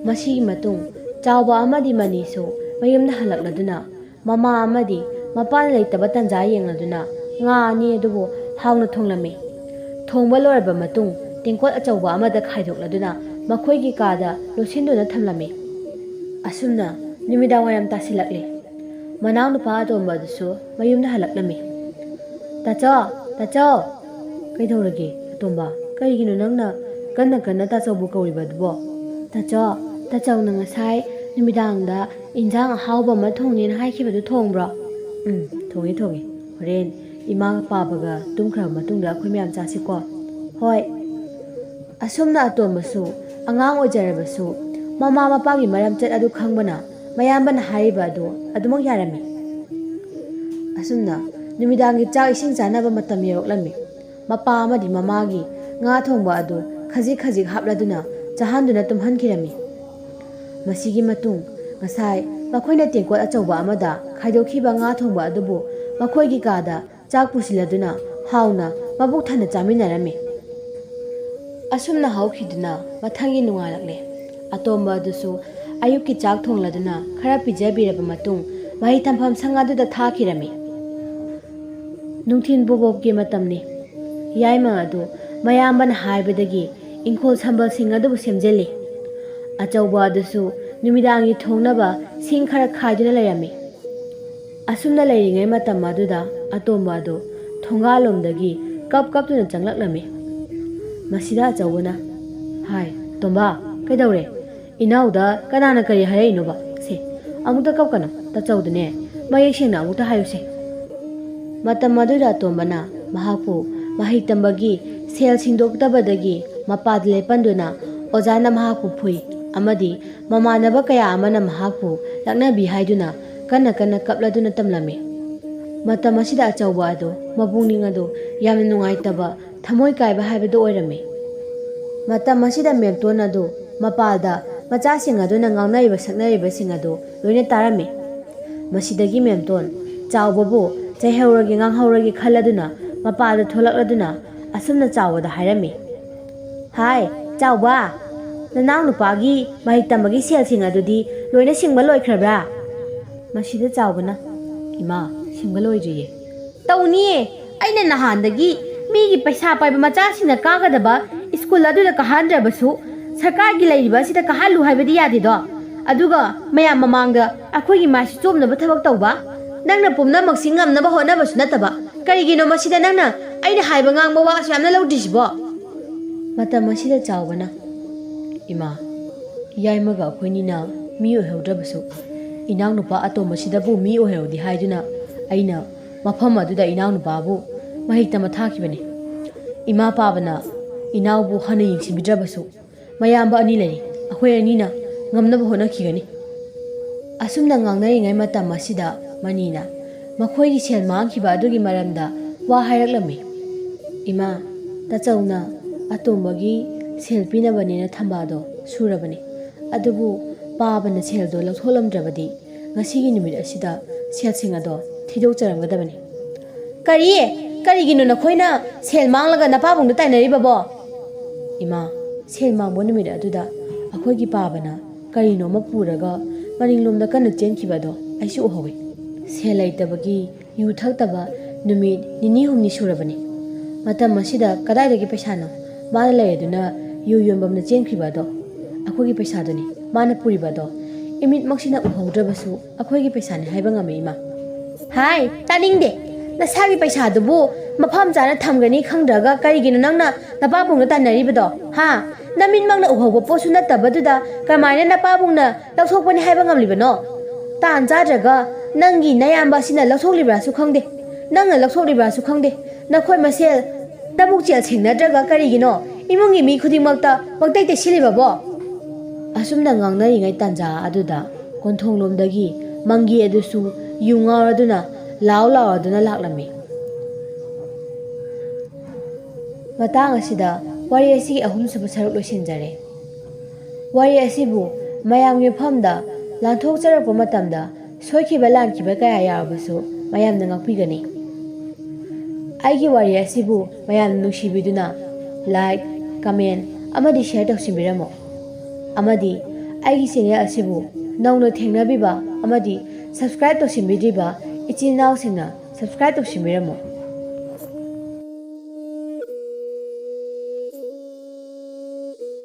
ꯃꯁꯤꯒꯤ ꯃꯇꯨꯡ ꯆꯥꯎꯕ ꯑꯃꯗꯤ ꯃꯅꯤꯁꯨ ꯃꯌꯨꯝꯗ ꯍꯜꯂꯛꯂꯗꯨꯅ ꯃꯃꯥ ꯑꯃꯗꯤ ꯃꯄꯥꯅ ꯂꯩꯇꯕ ꯇꯟꯖꯥ ꯌꯦꯡꯂꯗꯨꯅ ꯉꯥ ꯑꯅꯤ ꯑꯗꯨꯕꯨ ꯍꯥꯎꯅ ꯊꯣꯡꯂꯝꯃꯤ꯫ ꯊꯣꯡꯕ ꯂꯣꯏꯔꯕ ꯃꯇꯨꯡ ꯇꯦꯡꯀꯣꯠ ꯑꯆꯧꯕ ꯑꯃꯗ ꯈꯥꯏꯗꯣꯛꯂꯗꯨꯅ ꯃꯈꯣꯏꯒꯤ ꯀꯥꯗ ꯂꯣꯠꯁꯤꯟꯗꯨꯅ ꯊꯝꯂꯝꯃꯤ꯫ ꯑꯁꯨꯝꯅ ꯅꯨꯃꯤꯗꯥꯡ ꯋꯥꯏꯔꯝ ꯇꯥꯁꯤꯜꯂꯛꯂꯦ꯫ ꯃꯅꯥꯎꯅꯨꯄꯥ ꯑꯇꯣꯝꯕ ꯑꯗꯨꯁꯨ ꯃꯌꯨꯝꯗ ꯍꯜꯂꯛꯂꯝꯃꯤ꯫ "ꯇꯥꯆꯧ, ꯇꯥꯆꯧ!" "ꯀꯩꯗꯧꯔꯒꯦ ꯑꯇꯣꯝꯕ? ꯀꯔꯤꯒꯤꯅꯣ ꯅꯪꯅ ꯀꯟꯅ ꯀꯟꯅ ꯇꯥꯆꯧꯕꯨ ꯀꯧꯔꯤꯕ ꯑꯗꯨꯕꯣ?" "ꯇꯥꯆꯧ, ꯇꯥꯆꯧꯅ ꯉꯁꯥꯏ ꯅꯨꯃꯤꯗꯥꯡꯗ ꯏꯟꯖꯥꯡ ꯑꯍꯥꯎꯕ ꯑꯃ ꯊꯣꯡꯅꯦꯅ ꯍꯥꯏꯈꯤꯕꯗꯨ ꯊꯣꯡꯕ꯭ꯔꯣ?" "ꯎꯝ, ꯊꯣꯡꯉꯦ, ꯊꯣꯡꯉꯦ꯫ ꯍꯣꯔꯦꯟ ꯏꯃꯥꯒ ꯄꯥꯕꯒ ꯇꯨꯝꯈ꯭ꯔꯕ ꯃꯇꯨꯡꯗ ꯑꯩꯈꯣꯏ ꯃꯌꯥꯝ ꯆꯥꯁꯤꯀꯣ?" "ꯍꯣꯏ꯫" ꯑꯁꯨꯝꯅ ꯑꯇꯣꯝꯕꯁꯨ ꯑꯉꯥꯡ ꯑꯣꯏꯖꯔꯕꯁꯨ ꯃꯃꯥ ꯃꯄꯥꯒꯤ ꯃꯔꯝꯆꯠ ꯑꯗꯨ ꯈꯪꯕꯅ ꯃꯌꯥꯝꯕꯅ ꯍꯥꯏꯔꯤꯕ ꯑꯗꯨ ꯑꯗꯨꯃꯛ ꯌꯥꯔꯝꯃꯤ꯫ ꯑꯁꯨꯝꯅ ꯅꯨꯃꯤꯗꯥꯡꯒꯤ ꯆꯥꯛ ꯏꯁꯤꯡ ꯆꯥꯅꯕ ꯃꯇꯝ ꯌꯧꯔꯛꯂꯝꯃꯤ꯫ ꯃꯄꯥ ꯑꯃꯗꯤ ꯃꯃꯥꯒꯤ ꯉꯥ ꯊꯣꯡꯕ ꯑꯗꯨ ꯈꯖꯤꯛ ꯈꯖꯤꯛ ꯍꯥꯞꯂꯗꯨꯅ ꯆꯥꯍꯟꯗꯨꯅ ꯇꯨꯝꯍꯟꯈꯤꯔꯝꯃꯤ꯫ ꯃꯁꯤꯒꯤ ꯃꯇꯨꯡ ꯉꯁꯥꯏ ꯃꯈꯣꯏꯅ ꯇꯦꯡꯀꯣꯠ ꯑꯆꯧꯕ ꯑꯃꯗ ꯈꯥꯏꯗꯣꯛꯈꯤꯕ ꯉꯥ ꯊꯣꯡꯕ ꯑꯗꯨꯕꯨ ꯃꯈꯣꯏꯒꯤ ꯀꯥꯗ ꯆꯥꯛ ꯄꯨꯁꯤꯜꯂꯗꯨꯅ ꯍꯥꯎꯅ ꯃꯕꯨꯛ ꯊꯟꯅ ꯆꯥꯃꯤꯟꯅꯔꯝꯃꯤ꯫ ꯑꯁꯨꯝꯅ ꯍꯧꯈꯤꯗꯨꯅ ꯃꯊꯪꯒꯤ ꯅꯣꯡꯉꯥꯜꯂꯛꯂꯦ꯫ ꯑꯇꯣꯝꯕ ꯑꯗꯨꯁꯨ ꯑꯌꯨꯛꯀꯤ ꯆꯥꯛ ꯊꯣꯡꯂꯗꯨꯅ ꯈꯔ ꯄꯤꯖꯕꯤꯔꯕ ꯃꯇꯨꯡ ꯃꯍꯩ ꯇꯝꯐꯝ ꯁꯪ ꯑꯗꯨꯗ ꯊꯥꯈꯤꯔꯝꯃꯤ꯫ ꯅꯨꯡꯊꯤꯜ ꯕꯣꯕꯣꯞꯀꯤ ꯃꯇꯝꯅꯤ꯫ ꯌꯥꯏꯃ ꯑꯗꯨ ꯃꯌꯥꯝꯕꯅ ꯍꯥꯏꯕꯗꯒꯤ ꯏꯪꯈꯣꯜ ꯁꯝꯕꯜꯁꯤꯡ ꯑꯗꯨꯕꯨ ꯁꯦꯝꯖꯤꯜꯂꯤ꯫ ꯑꯆꯧꯕ ꯑꯗꯨꯁꯨ ꯅꯨꯃꯤꯗꯥꯡꯒꯤ ꯊꯣꯡꯅꯕ ꯁꯤꯡ ꯈꯔ ꯈꯥꯏꯗꯨꯅ ꯂꯩꯔꯝꯃꯤ꯫ ꯑꯁꯨꯝꯅ ꯂꯩꯔꯤꯉꯩ ꯃꯇꯝ ꯑꯗꯨꯗ ꯑꯇꯣꯝꯕ ꯑꯗꯨ ꯊꯣꯡꯒꯥꯜꯂꯣꯝꯗꯒꯤ ꯀꯞ ꯀꯞꯇꯨꯅ ꯆꯪꯂꯛꯂꯝꯃꯤ꯫ ꯃꯁꯤꯗ ꯑꯆꯧꯕꯅ, "ꯍꯥꯏ, ꯇꯣꯝꯕ, ꯀꯩꯗꯧꯔꯦ? ꯏꯅꯥꯎꯗ ꯀꯅꯥꯅ ꯀꯔꯤ ꯍꯥꯏꯔꯛꯏꯅꯣꯕ? ꯁꯦ, ꯑꯃꯨꯛꯇ ꯀꯞꯀꯅꯨ, ꯇꯥꯆꯧꯗꯅꯦ ꯃꯌꯦꯛ ꯁꯦꯡꯅ ꯑꯃꯨꯛꯇ ꯍꯥꯏꯌꯨꯁꯦ꯫ ꯃꯇꯝ ꯑꯗꯨꯗ ꯑꯇꯣꯝꯕꯅ ꯃꯍꯥꯛꯄꯨ ꯃꯍꯩ ꯇꯝꯕꯒꯤ ꯁꯦꯜ ꯁꯤꯡꯗꯣꯛꯇꯕꯗꯒꯤ ꯃꯄꯥꯗ ꯂꯦꯞꯍꯟꯗꯨꯅ ꯑꯣꯖꯥꯅ ꯃꯍꯥꯛꯄꯨ ꯐꯨꯏ ꯑꯃꯗꯤ ꯃꯃꯥꯟꯅꯕ ꯀꯌꯥ ꯑꯃꯅ ꯃꯍꯥꯛꯄꯨ ꯂꯛꯅꯕꯤ ꯍꯥꯏꯗꯨꯅ ꯀꯟꯅ ꯀꯟꯅ ꯀꯞꯂꯗꯨꯅ ꯇꯝꯂꯝꯃꯤ꯫ ꯃꯇꯝ ꯑꯁꯤꯗ ꯑꯆꯧꯕ ꯑꯗꯨ ꯃꯄꯨꯛꯅꯤꯡ ꯑꯗꯨ ꯌꯥꯝꯅ ꯅꯨꯡꯉꯥꯏꯇꯕ, ꯊꯃꯣꯏ ꯀꯥꯏꯕ ꯍꯥꯏꯕꯗꯨ ꯑꯣꯏꯔꯝꯃꯤ꯫ ꯃꯇꯝ ꯑꯁꯤꯗ ꯃꯦꯝꯇꯣꯟ ꯑꯗꯨ ꯃꯄꯥꯜꯗ ꯃꯆꯥꯁꯤꯡ ꯑꯗꯨꯅ ꯉꯥꯡꯅꯔꯤꯕ ꯁꯛꯅꯔꯤꯕꯁꯤꯡ ꯑꯗꯨ ꯂꯣꯏꯅ ꯇꯥꯔꯝꯃꯤ꯫ ꯃꯁꯤꯗꯒꯤ ꯃꯦꯝꯇꯣꯟ ꯆꯥꯎꯕꯕꯨ ꯆꯩꯍꯧꯔꯒꯦ ꯉꯥꯡꯍꯧꯔꯒꯦ ꯈꯜꯂꯗꯨꯅ ꯃꯄꯥꯜꯗ ꯊꯣꯛꯂꯛꯂꯗꯨꯅ ꯑꯁꯨꯝꯅ ꯆꯥꯎꯕꯗ ꯍꯥꯏꯔꯝꯃꯤ, "ꯍꯥꯏ, ꯆꯥꯎꯕ, ꯅꯅꯥꯎ ꯅꯨꯄꯥꯒꯤ ꯃꯍꯩ ꯇꯝꯕꯒꯤ ꯁꯦꯜꯁꯤꯡ ꯑꯗꯨꯗꯤ ꯂꯣꯏꯅ ꯁꯤꯡꯕ ꯂꯣꯏꯈ꯭ꯔꯕ꯭ꯔꯥ?" ꯃꯁꯤꯗ ꯆꯥꯎꯕꯅ, "ꯏꯃꯥ, ꯁꯤꯡꯕ ꯂꯣꯏꯗ꯭ꯔꯤꯌꯦ꯫ ꯇꯧꯅꯤꯌꯦ, ꯑꯩꯅ ꯅꯍꯥꯟꯗꯒꯤ ꯃꯤꯒꯤ ꯄꯩꯁꯥ ꯄꯥꯏꯕ ꯃꯆꯥꯁꯤꯡꯅ ꯀꯥꯒꯗꯕ ꯁ꯭ꯀꯨꯜ ꯑꯗꯨꯗ ꯀꯥꯍꯟꯗ꯭ꯔꯕꯁꯨ ꯁꯔꯀꯥꯔꯒꯤ ꯂꯩꯔꯤꯕ ꯑꯁꯤꯗ ꯀꯥꯍꯜꯂꯨ ꯍꯥꯏꯕꯗꯤ ꯌꯥꯗꯦꯗꯣ꯫ ꯑꯗꯨꯒ ꯃꯌꯥꯝ ꯃꯃꯥꯡꯗ ꯑꯩꯈꯣꯏꯒꯤ ꯃꯥꯏꯁꯤ ꯆꯣꯞꯅꯕ ꯊꯕꯛ ꯇꯧꯕ? ꯅꯪꯅ ꯄꯨꯝꯅꯃꯛꯁꯤ ꯉꯝꯅꯕ ꯍꯣꯠꯅꯕꯁꯨ ꯅꯠꯇꯕ, ꯀꯔꯤꯒꯤꯅꯣ ꯃꯁꯤꯗ ꯅꯪꯅ ꯑꯩꯅ ꯍꯥꯏꯕ ꯉꯥꯡꯕ ꯋꯥꯁꯨ ꯌꯥꯝꯅ ꯂꯧꯗ꯭ꯔꯤꯁꯤꯕꯣ?" ꯃꯇꯝ ꯑꯁꯤꯗ ꯆꯥꯎꯕꯅ, "ꯏꯃꯥ, ꯌꯥꯏꯃꯒ ꯑꯩꯈꯣꯏꯅꯤꯅ ꯃꯤ ꯑꯣꯏꯍꯧꯗ꯭ꯔꯕꯁꯨ, ꯏꯅꯥꯎꯅꯨꯄꯥ ꯑꯇꯣꯝꯕꯁꯤꯗꯕꯨ ꯃꯤ ꯑꯣꯏꯍꯧꯗꯤ ꯍꯥꯏꯗꯨꯅ ꯑꯩꯅ ꯃꯐꯝ ꯑꯗꯨꯗ ꯏꯅꯥꯎꯅꯨꯄꯥꯕꯨ ꯃꯍꯩ ꯇꯝꯕ ꯊꯥꯈꯤꯕꯅꯤ꯫ ꯏꯃꯥ ꯄꯥꯕꯅ ꯏꯅꯥꯎꯕꯨ ꯍꯟꯅ ꯌꯦꯡꯁꯤꯟꯕꯤꯗ꯭ꯔꯕꯁꯨ, ꯃꯌꯥꯝꯕ ꯑꯅꯤ ꯂꯩꯔꯤ, ꯑꯩꯈꯣꯏ ꯑꯅꯤꯅ ꯉꯝꯅꯕ ꯍꯣꯠꯅꯈꯤꯒꯅꯤ꯫" ꯑꯁꯨꯝꯅ ꯉꯥꯡꯅꯔꯤꯉꯩ ꯃꯇꯝ ꯑꯁꯤꯗ ꯃꯅꯤꯅ ꯃꯈꯣꯏꯒꯤ ꯁꯦꯜ ꯃꯥꯡꯈꯤꯕ ꯑꯗꯨꯒꯤ ꯃꯔꯝꯗ ꯋꯥ ꯍꯥꯏꯔꯛꯂꯝꯃꯤ꯫ "ꯏꯃꯥ, ꯇꯥꯆꯧꯅ ꯑꯇꯣꯝꯕꯒꯤ ꯁꯦꯜ ꯄꯤꯅꯕꯅꯦꯅ ꯊꯝꯕꯥꯜꯗꯣ ꯁꯨꯔꯕꯅꯤ꯫ ꯑꯗꯨꯕꯨ ꯄꯥꯕꯅ ꯁꯦꯜꯗꯣ ꯂꯧꯊꯣꯛꯂꯝꯗ꯭ꯔꯕꯗꯤ ꯉꯁꯤꯒꯤ ꯅꯨꯃꯤꯠ ꯑꯁꯤꯗ ꯁꯦꯜꯁꯤꯡ ꯑꯗꯣ ꯊꯤꯗꯣꯛꯆꯔꯝꯒꯗꯕꯅꯤ꯫" "ꯀꯔꯤ? ꯀꯔꯤꯒꯤꯅꯣ ꯅꯈꯣꯏꯅ ꯁꯦꯜ ꯃꯥꯡꯂꯒ ꯅꯄꯥꯕꯨꯡꯗ ꯇꯥꯏꯅꯔꯤꯕꯕꯣ?" "ꯏꯃꯥ, ꯁꯦꯜ ꯃꯥꯡꯕ ꯅꯨꯃꯤꯠ ꯑꯗꯨꯗ ꯑꯩꯈꯣꯏꯒꯤ ꯄꯥꯕꯅ ꯀꯔꯤꯅꯣꯃ ꯄꯨꯔꯒ ꯃꯅꯤꯡꯂꯣꯝꯗ ꯀꯟꯅ ꯆꯦꯟꯈꯤꯕ ꯑꯗꯣ ꯑꯩꯁꯨ ꯎꯍꯧꯏ꯫ ꯁꯦꯜ ꯂꯩꯇꯕꯒꯤ ꯌꯨ ꯊꯛꯇꯕ ꯅꯨꯃꯤꯠ ꯅꯤꯅꯤ ꯍꯨꯝꯅꯤ ꯁꯨꯔꯕꯅꯤ꯫ ꯃꯇꯝ ꯑꯁꯤꯗ ꯀꯗꯥꯏꯗꯒꯤ ꯄꯩꯁꯥꯅꯣ? ꯃꯥꯅ ꯂꯩꯔꯗꯨꯅ ꯌꯨ ꯌꯣꯟꯐꯝꯗ ꯆꯦꯟꯈꯤꯕ ꯑꯗꯣ ꯑꯩꯈꯣꯏꯒꯤ ꯄꯩꯁꯥꯗꯨꯅꯤ꯫ ꯃꯥꯅ ꯄꯨꯔꯤꯕ ꯑꯗꯣ ꯏꯃꯤꯠꯃꯛꯁꯤꯅ ꯎꯍꯧꯗ꯭ꯔꯕꯁꯨ ꯑꯩꯈꯣꯏꯒꯤ ꯄꯩꯁꯥꯅꯤ ꯍꯥꯏꯕ ꯉꯝꯃꯤ, ꯏꯃꯥ꯫" "ꯍꯥꯏ, ꯇꯥꯅꯤꯡꯗꯦ꯫ ꯅꯁꯥꯒꯤ ꯄꯩꯁꯥꯗꯨꯕꯨ ꯃꯐꯝ ꯆꯥꯅ ꯊꯝꯒꯅꯤ ꯈꯪꯗ꯭ꯔꯒ ꯀꯔꯤꯒꯤꯅꯣ ꯅꯪꯅ ꯅꯄꯥꯕꯨꯡꯗ ꯇꯥꯟꯅꯔꯤꯕꯗꯣ? ꯍꯥ? ꯅꯃꯤꯠꯃꯛꯅ ꯎꯍꯧꯕ ꯄꯣꯠꯁꯨ ꯅꯠꯇꯕꯗꯨꯗ ꯀꯃꯥꯏꯅ ꯅꯄꯥꯕꯨꯡꯅ ꯂꯧꯊꯣꯛꯄꯅꯤ ꯍꯥꯏꯕ ꯉꯝꯂꯤꯕꯅꯣ? ꯇꯥꯟ ꯆꯥꯗ꯭ꯔꯒ ꯅꯪꯒꯤ ꯅꯌꯥꯝꯕ ꯑꯁꯤꯅ ꯂꯧꯊꯣꯛꯂꯤꯕ꯭ꯔꯥꯁꯨ ꯈꯪꯗꯦ, ꯅꯪꯅ ꯂꯧꯊꯣꯛꯂꯤꯕ꯭ꯔꯥꯁꯨ ꯈꯪꯗꯦ꯫ ꯅꯈꯣꯏ ꯃꯁꯦꯜ ꯅꯕꯨꯛ ꯆꯦꯜ ꯁꯦꯡꯅꯗ꯭ꯔꯒ ꯀꯔꯤꯒꯤꯅꯣ ꯏꯃꯨꯡꯒꯤ ꯃꯤ ꯈꯨꯗꯤꯡꯃꯛꯇ ꯄꯪꯇꯩ ꯇꯩꯁꯤꯜꯂꯤꯕꯕꯣ? ꯑꯁꯨꯝꯅ ꯉꯥꯡꯅꯔꯤꯉꯩ ꯇꯥꯟꯖꯥ ꯑꯗꯨꯗ ꯀꯣꯟꯊꯣꯡꯂꯣꯝꯗꯒꯤ ꯃꯪꯒꯤ ꯑꯗꯨꯁꯨ ꯌꯨ ꯉꯥꯎꯔꯗꯨꯅ ꯂꯥꯎ ꯂꯥꯎꯔꯗꯨꯅ ꯂꯥꯛꯂꯝꯃꯤ꯫ ꯃꯇꯥꯡ ꯑꯁꯤꯗ ꯋꯥꯔꯤ ꯑꯁꯤꯒꯤ ꯑꯍꯨꯝꯁꯨꯕ ꯁꯔꯨꯛ ꯂꯣꯏꯁꯤꯟꯖꯔꯦ꯫ ꯋꯥꯔꯤ ꯑꯁꯤꯕꯨ ꯃꯌꯥꯝꯒꯤ ꯃꯐꯝꯗ ꯂꯥꯟꯊꯣꯛꯆꯔꯛꯄ ꯃꯇꯝꯗ ꯁꯣꯏꯈꯤꯕ ꯂꯥꯟꯈꯤꯕ ꯀꯌꯥ ꯌꯥꯎꯔꯕꯁꯨ ꯃꯌꯥꯝꯅ ꯉꯥꯛꯄꯤꯒꯅꯤ꯫ ꯑꯩꯒꯤ ꯋꯥꯔꯤ ꯑꯁꯤꯕꯨ ꯃꯌꯥꯝꯅ ꯅꯨꯡꯁꯤꯕꯤꯗꯨꯅ like, comment ꯑꯃꯗꯤ share ꯇꯧꯁꯤꯟꯕꯤꯔꯝꯃꯨ꯫ ꯑꯃꯗꯤ ꯑꯩꯒꯤ channel ꯑꯁꯤꯕꯨ ꯅꯧꯅ ꯊꯦꯡꯅꯕꯤꯕ ꯑꯃꯗꯤ subscribe ꯇꯧꯁꯤꯟꯕꯤꯗ꯭ꯔꯤꯕ ꯏꯆꯤꯟ ꯏꯅꯥꯎꯁꯤꯡꯅ subscribe ꯇꯧꯁꯤꯟꯕꯤꯔꯝꯃꯨ꯫